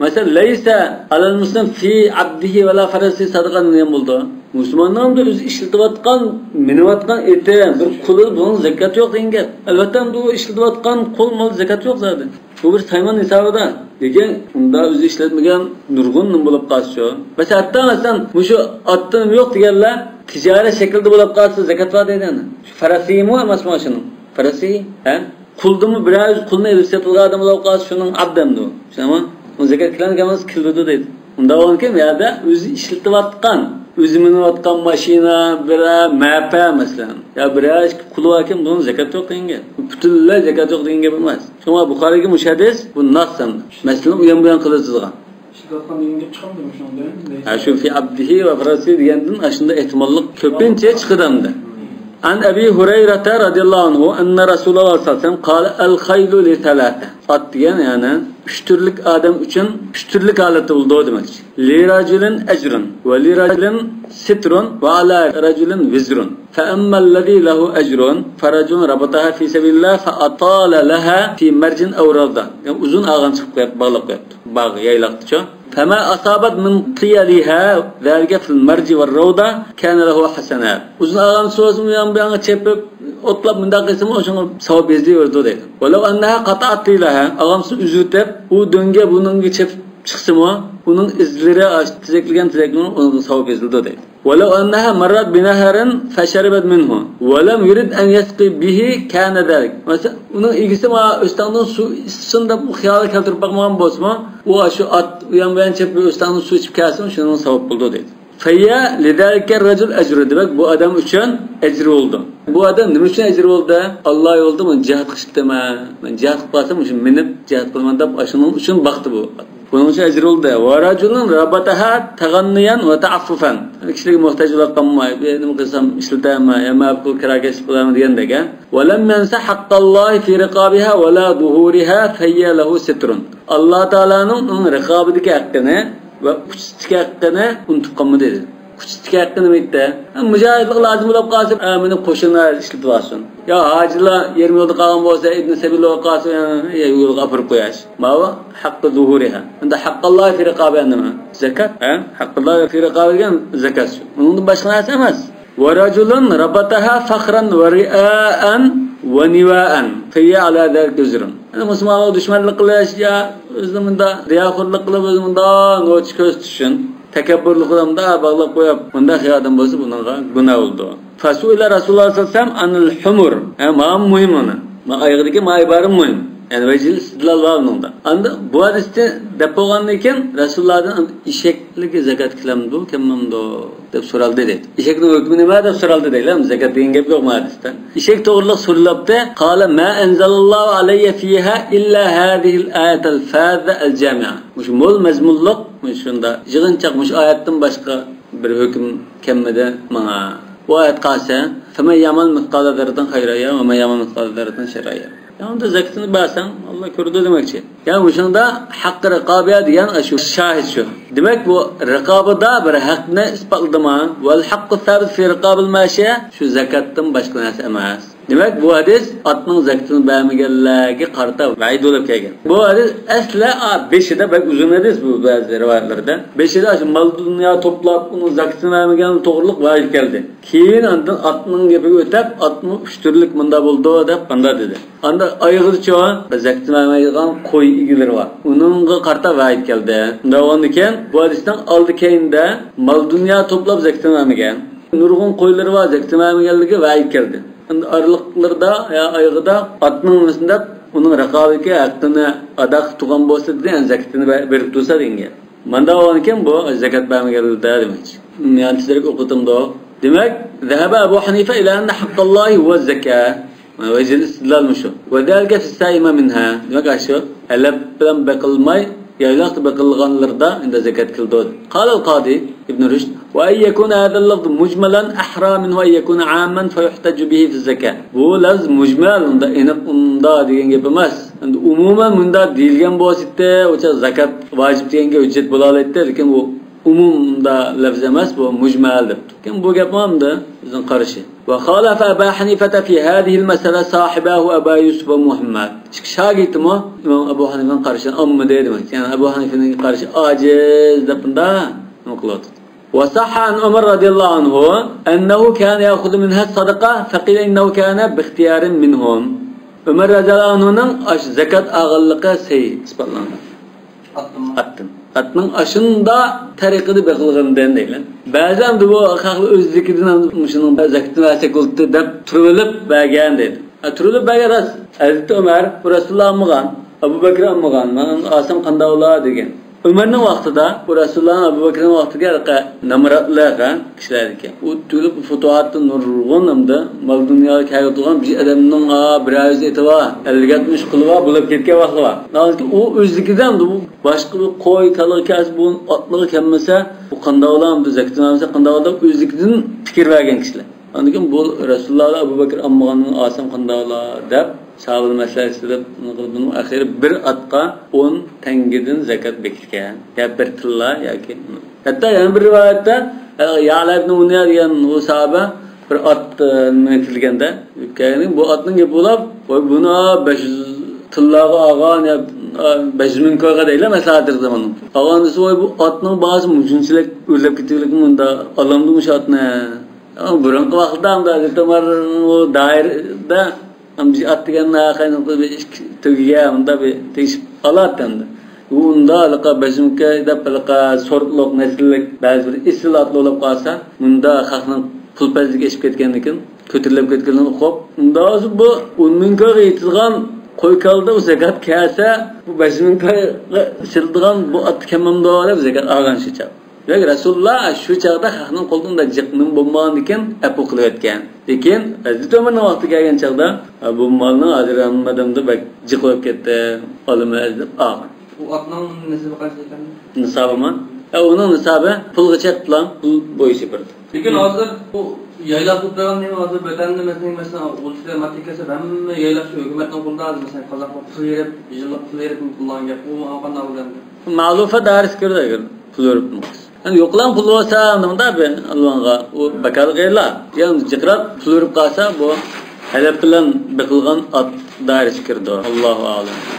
مەسىلەن، لەيسە ئەلەل مۇسلىم فى عبده ولا فرسه صدقة دېگەن بولىدۇ. مۇسۇلماننىڭ بىر ئۆزى ئىشلىتىۋاتقان، مىنىۋاتقان ئېتى، بىر قۇلى، بۇنىڭ زەكات يوق دېگەن گەپ. ئەلۋەتتە، بۇ ئىشلىتىۋاتقان قۇل مال زەكات يوق زادى. بۇ بىر سايمان ھېسابىدا. لېكىن ئۇندا ئۆزى ئىشلەتمىگەن نۇرغۇن نېمە بولۇپ قالسىچۇ؟ مەسىلەن، ھەتتا مەسىلەن، مۇشۇ ئاتتا نېمە يوق دېگەنلەر تىجارەت شەكلىدە بولۇپ قالسا زەكات بار دەيدۇ ئەنە. شۇ فەرەسىيمۇ ئەمەسمۇ شۇنىڭ؟ فەرەسىي، ھە؟ قۇلدىمۇ بىرەر يۈز قۇلنى ئېلىپ سېتىلغان ئادەم بولۇپ قالسا شۇنىڭ ئابدەمدۇ؟ شۇنىڭمۇ؟ ئۇ زەكات كېلەمدۇ كەلمەس كېلىدۇ دەيدۇ. ئۇنداق بولغانكەن، بۇ يەردە ئۆزى ئىشلىتىۋاتقان، ئۆزى مىنىۋاتقان ماشىنا، بىرەر مەپە مەسىلەن، يا بىرەر قۇلى باركەن، بۇنىڭ زەكات يوق دېگەن گەپ. پۈتۈنلەي زەكات يوق دېگەن گەپ ئەمەس. شۇڭا بۇخارىيگە مۇشۇ ھەدىس، بۇ ناس ھەم. مەسىلىنى ئۇيان بۇيان قىلىۋېتىدىغان. ئىشلىتىۋاتقان دېگەن گەپ چىقامدۇ مۇشۇنىڭدىن؟ ھە، شۇ فى ئابدىھى ۋە فەرەسىھى دېگەندىن ئاشۇنداق ئېھتىماللىق كۆپىنچە چىقىدۇ ئەمدى. عن أبي هريرة رضي الله عنه أن رسول الله صلى الله عليه وسلم قال: الخيل لثلاثة. ئات دېگەن، يەنى ئۈچ تۈرلۈك ئادەم ئۈچۈن ئۈچ تۈرلۈك ھالەتتە بولىدۇ دېمەكچى. لرجل أجر ولرجل ستر وعلى رجل وزر. فأما الذي له أجر فرجل ربطها في سبيل الله فأطال لها في مرج أو روضة. يەنى ئۇزۇن ئاغان چىقىپ قويۇپتۇ، باغلاپ قويۇپتۇ. باغ، يايلاقتىچۇ. فما أصابت من طيلها ذلك في المرج والروضة كان له حسنات. ئۇزۇن ئاغان سۇ بولسىمۇ، يان بۇ يانغا چېپىپ، ئوتلاپ مۇنداق قىلسىمۇ، شۇڭا ساۋاب يېزىلىۋېرىدۇ دەيدۇ. ولو أنها قطعت طيلها، ئاغان سۇ ئۈزۈۋېتىپ، ئۇ دۆڭگە بۇنىڭغا چېپىپ چىقسىمۇ، ئۇنىڭ ئىزلىرى، تېزەكلىگەن تېزەكلىرى ئۇنىڭغا ساۋاب يېزىلىدۇ دەيدۇ. ولو أنها مرت بنهر فشربت منه ولم يرد أن يسقي به كان ذلك. مەسىلەن، ئۇنىڭ ئىگىسى مانا ئۆستەڭدىن سۇ ئىچسۇن دەپ ئۇ خىيالى كەلتۈرۈپ باقمىغان بولسىمۇ، ئۇ شۇ ئات ئۇيان بۇيان چېپىپ ئۆستەڭدىن سۇ ئىچىپ كەلسىمۇ، شۇنىڭ ساۋاب بولىدۇ دەيدۇ. فهي لذلك الرجل أجر، دېمەك، بۇ ئادەم ئۈچۈن ئەجرى بولىدۇ. بۇ ئادەم نېمە ئۈچۈن ئەجرى بولىدۇ؟ ئاللا يولىدا مەن جىھادقا چىقتىم، مەن جىھادقا بارسام، مۇشۇ مىنىپ جىھاد قىلىمەن دەپ، ئاشۇنىڭ ئۈچۈن باقتى بۇ. بۇنىڭ ئۈچۈن ئەجرى بولدى. ورجل ربطها تغنيا وتعففا. كىشىلەرگە موھتاج بولۇپ قالماي، بىر نېمە قىلسام ئىشلىتەرمەن، يا مەن بۇ كىراكەشلىك قىلارمەن دېگەندەك، ھە. ولم ينس حق الله في رقابها ولا ظهورها فهي له ستر. ئاللا تائالانىڭ ئۇنىڭ رىقابىدىكى ھەققىنى ۋە ئۇچىسىدىكى ھەققىنى ئۇنتۇپ قالمىدى دېدى. ئۇچىسىدىكى ھەققى نېمە ئىدى؟ مۇجاھىدلىق لازىم بولۇپ قالسا، ئە، مېنى قوشۇنلار ئىشلىتىۋالسۇن. يا ھاجىلار يېرىم يولدا قالغان بولسا، ئىبن سەبىل بولۇپ قالسا، يا يولغا ئاپىرىپ قوياش. ماۋۇ ھەققى زۇھۇرىھا. ئەمدى ھەققاللاھى فى رىقابى نېمە؟ زەكات، ھە؟ ھەققاللاھى فى رىقابى دېگەن زەكات شۇ. ئۇنىڭدىن باشقا نەرسە ئەمەس. ورجل ربطها فخرا ورئاء ونواء فهي على ذلك وزر. يەنى مۇسۇلمانلارغا دۈشمەنلىك قىلىش يا ئۆزىنى مۇنداق رىياخورلۇق قىلىپ، ئۆزىنى مۇنداق نوچى كۆرسىتىش ئۈچۈن تەكەببۇرلۇق بىلەن مۇنداق باغلاپ قويۇپ، مۇنداق قىلغان ئادەم بولسا، بۇنىڭغا گۇناھ بولىدۇ. فسئل رسول الله صلى الله عليه وسلم عن الحمر. ھە، مانا مۇھىم ئۇنى. مانا ئايىغىدىكى مانا ئىبارە مۇھىم. يەنى ۋەجھىل ئىستىدلال بار ئۇنىڭدا. ئەمدى بۇ ھەدىسنى دەپ بولغاندىن كېيىن رەسۇلۇللاھدىن ئېشەكلىككە زەكات كېلەمدۇ، كەلمەمدۇ دەپ سورالدى دەيدۇ. ئېشەكنىڭ ھۆكمى نېمە دەپ سورالدى دەيلى. زەكات دېگەن گەپ يوق مانا ھەدىستە. ئېشەك توغرىلىق سورىلىپتۇ. قال ما أنزل الله علي فيها إلا هذه الآية الفاذة الجامعة. مۇشۇ مول مەزمۇنلۇق، مۇشۇ شۇنداق يىغىنچاق مۇشۇ ئايەتتىن باشقا بىر ھۆكۈم كەلمىدى ماڭا. بۇ ئايەت قالسا، فمن يعمل مثقال ذرة خيرا يره ومن يعمل مثقال ذرة شرا يره. يەنى ئۇندا زەكىتىنى بەرسەڭ، ئاللا كۆرىدۇ دېمەكچى. يەنى مۇشۇنىڭدا ھەققى رىقابىيە دېگەن شۇ شاھىت شۇ. دېمەك، بۇ رىقابىدا بىر ھەقنى ئىسپاتلىدىما؟ ۋەل ھەققۇ سابىت فى رىقابىل ماشىيە، شۇ زەكاتتىن باشقا نەرسە ئەمەس. دېمەك، بۇ ھەدىس ئاتنىڭ زەكىتىنى بەرمىگەنلەرگە قارىتا ۋەئىد بولۇپ كەلگەن. بۇ ھەدىس ئەسلى، ئا، بېشىدا بەك ئۇزۇن ھەدىس بۇ بەزى رىۋايەتلەردە. بېشىدا شۇ مال دۇنيا توپلاپ، ئۇنىڭ زەكىتىنى بەرمىگەن توغرىلىق ۋەئىد كەلدى. كېيىن ئاندىن ئاتنىڭ گېپىگە ئۆتەپ، ئاتمۇ ئۈچ تۈرلۈك مۇندا بولىدۇ دەپ مۇندا دېدى. ئاندىن ئايىغىدىچۇ زەكىتىنى بەرمەيدىغان قوي ئىگىلىرى بار. ئۇنىڭغا قارىتا ۋەئىد كەلدى. مۇنداق بولغاندىكىن، بۇ ھەدىستىن ئالدى كەينىدە مال دۇنيا توپلاپ زەكىتىنى بەرمىگەن، نۇرغۇن قويلىرى بار زەكىتىنى بەرمىگەنلىكى ۋەئىد كەلدى. ئەمدى ئارىلىقلىرىدا يا ئايىغىدا ئاتنىڭ نېمىسىنى دەپ، ئۇنىڭ رىقابىدىكى ھەققىنى ئادا قىلىپ تۇرغان بولسا دېدى، يەنى زەكىتىنى بە-، بېرىپ تۇرسا دېگەن گەپ. مانداق بولغاندىكىن بۇ زەكەت بەرمىگەنلىكتە دېمەكچى. يەنە تېزرەك ئوقۇتۇمدۇ. دېمەك، ذهب أبو حنيفة إلى أن حق الله هو الزكاة. ۋەجھىل ئىستىدلال مۇشۇ. وذلك في السائمة منها. دېمەك، ئاشۇ ھەلەپ بىلەن بېقىلماي، يايلاقتا بېقىلغانلىرىدا ئەمدى زەكەت كېلىدۇ. قال القاضي ابن رشد، وأن يكون هذا اللفظ مجملا أحرى منه أن يكون عاما فيحتج به في الزكاة. بۇ لەفز مۇجمەل، ئۇندا ئېنىق، ئۇندا دېگەن گەپ ئەمەس. ئەمدى ئومۇمەن مۇندا دېيىلگەن بولسىدى، ئۇ چاغ زەكات ۋاجىپ دېگەنگە ھۆججەت بولالايتتى، لېكىن بۇ ئومۇمدا لەفز ئەمەس، بۇ مۇجمەل دەپتۇ. لېكىن بۇ گەپمۇ ئەمدى بىزنىڭ قارىشى. وخالف أبا حنيفة في هذه المسألة صاحباه أبا يوسف ومحمد. ئىككى شاگىرتىمۇ ئىمام ئەبۇ ھەنىفەنىڭ قارىشىنى ئالمىدى دېمەك. يەنى ئەبۇ ھەنىفەنىڭ قارىشى ئاجىز دەپ بۇندا نېمە قىلىۋاتىدۇ. وصح عن عمر رضي الله عنه أنه كان يأخذ منها الصدقة فقيل إنه كان باختيار منهم. ئۆمەر رەزىياللاھۇ ئەنھۇنىڭ ئاشۇ زەكات ئالغانلىقى سەھىھ ئىسپاتلانغان. ئاتتىنمۇ؟ ئاتتىن. ئاتنىڭ ئاشۇنداق تەرىقىدە بېقىلغىنىدىن دەيلى. بەزىدە ئەمدى بۇ خەقلەر ئۆزلۈكىدىن مۇشۇنىڭ زەكىتىنى بەرسەك بولىدۇ دەپ تۇرۇۋېلىپ بەرگەن دەيدۇ. ھە، تۇرۇۋېلىپ بەرگەن راست. ھەزرىتى ئۆمەر، بۇ رەسۇلۇللا ئالمىغان، ئەبۇ بەكرى ئالمىغان، مانا ئالسام قانداق بولا دېگەن. ئۆمەرنىڭ ۋاقتىدا، بۇ رەسۇلۇللانىڭ، ئەبۇ بەكرىنىڭ ۋاقتىدىكى ھېلىقى نامراتلار، ھە، كىشىلەر ئىكەن. ئۇ تۈرلۈك پۇتۇھاتتا نۇرغۇن ئەمدى مال دۇنياغا كەلگەن بىر ئادەمنىڭ، ئا، بىر ئايىزى ئېتى بار، ئەللىك ئاتمىش قۇلى بار، بولۇپ كەتكەن ۋاقتى بار. ھالبۇكى ئۇ ئۆزلۈكىدە ئەمدى بۇ باشقا بىر قوي، كالىغا كەلسە، بۇ ئاتلىغا كەلمىسە، بۇ قانداق بولا، ئەمدى زەكىتىنى ئالمىسا قانداق بولا دەپ ئۆزلۈكىدىن پىكىر بەرگەن كىشىلەر. ئاندىن كېيىن بۇ رەسۇلۇللا ئەبۇ بەكرى ئالمىغاننى ئالسام قانداق بولا دەپ ساھابىلەر مەسلىھەت سېلىپ، بۇنىڭ ئاخىرى بىر ئاتقا ئون تەڭگىدىن زەكات بېكىتكەن. يا بىر تىللا ياكى. ھەتتا يەنە بىر رىۋايەتتە، يەئلە ئىبنى ئۇنەييە دېگەن ئۇ ساھابە بىر ئات، ئە، مىنىپ كەلگەندە، بۇ ئاتنىڭ گېپى بولۇپ، ۋاي، بۇنى بەش يۈز تىللاغا ئالغان يا، ئە، بەش يۈز مىڭ كويغا دەيلى، مەسىلەن، ھازىرقى زامان. ئالغان دېسە، ۋاي، بۇ ئاتنىڭ باھاسى مۇشۇنچىلىك ئۆرلەپ كېتىۋېلىپ، مۇندا ئالامدۇ مۇشۇ ئاتنى؟ ئەمما بۇرۇنقى ۋاقىتتا ئەمدى ھەزرىتى ئۆمەر ئۇ دائىرىدە، ئەمدى بىر ئات دېگەن قاينىقى بىر ئىككى تۆگىگە مۇندا بىر تېگىشىپ ئالاتتى ئەمدى. ئۇ ئۇندا ھېلىقى بەشمۇكە دەپ ھېلىقى سورتلۇق، نەسىللىك بەزى بىر ئېسىل ئاتلار بولۇپ قالسا، مۇندا خەقنىڭ پۇل پەيزىگە ئېشىپ كەتكەندىكىن، كۆتۈرۈلۈپ كەتكىنىنى ئۇقۇپ، ئۇندا بولسا بۇ ئون مىڭ كويغا يېتىدىغان قوي كالىدا بۇ زاكات كەلسە، بۇ بەش مىڭ كويغا سېلىدىغان بۇ ئاتتا كەم بولمامدۇ دەپ زاكات ئالغان شۇ چاغ. دېمەك، رەسۇلۇللا شۇ چاغدا خەقنىڭ قولىدا جىق نېمە بولمىغاندىكىن ئەپۇ قىلىۋەتكەن. لېكىن ھەزرىتى ئۆمەرنىڭ ۋاقتى كەلگەن چاغدا، ھە، بۇ مالنىڭ ھازىر ھەممە ئادەمدە بەك جىق بولۇپ كەتتى، ئالىمىز دەپ ئالغان. ئۇ ئاتنىڭ نېسىبى قانچە ئىكەن؟ نىسابىمۇ؟ ھە، ئۇنىڭ نىسابى پۇلغا چەتلا، پۇل بويىچە بىر. لېكىن ھازىر بۇ يايلاق بولۇپ تۇرغان نېمە ھازىر ۋەتەندە مەسىلەن، مەسىلەن، ئۇلۇسلار ماتېكەسى ھەممە يايلاق شۇ ھۆكۈمەتنىڭ قولىدا ھازىر، مەسىلەن، قازاقلار پۇل يېرىپ، يىللىق پۇل يېرىپ قىلغان گەپ، ئۇ ماڭا قانداق بولىدۇ ئەمدى؟ مەلۇفە دائىرىسى كىرىدۇ ئەگەر پۇل يېرىپ قىلمىسا. يەنى يوقلام پۇل بولسا، نېمىدا بىر ئالۋانغا، ئۇ بەكارلىق يەرلا. يەنى جىقراق پۇل يېرىپ قالسا، بۇ ھەلەپ بىلەن بېقىلغان ئات دائىرىسىگە كىرىدۇ. ئاللاھۇ ئەلەم.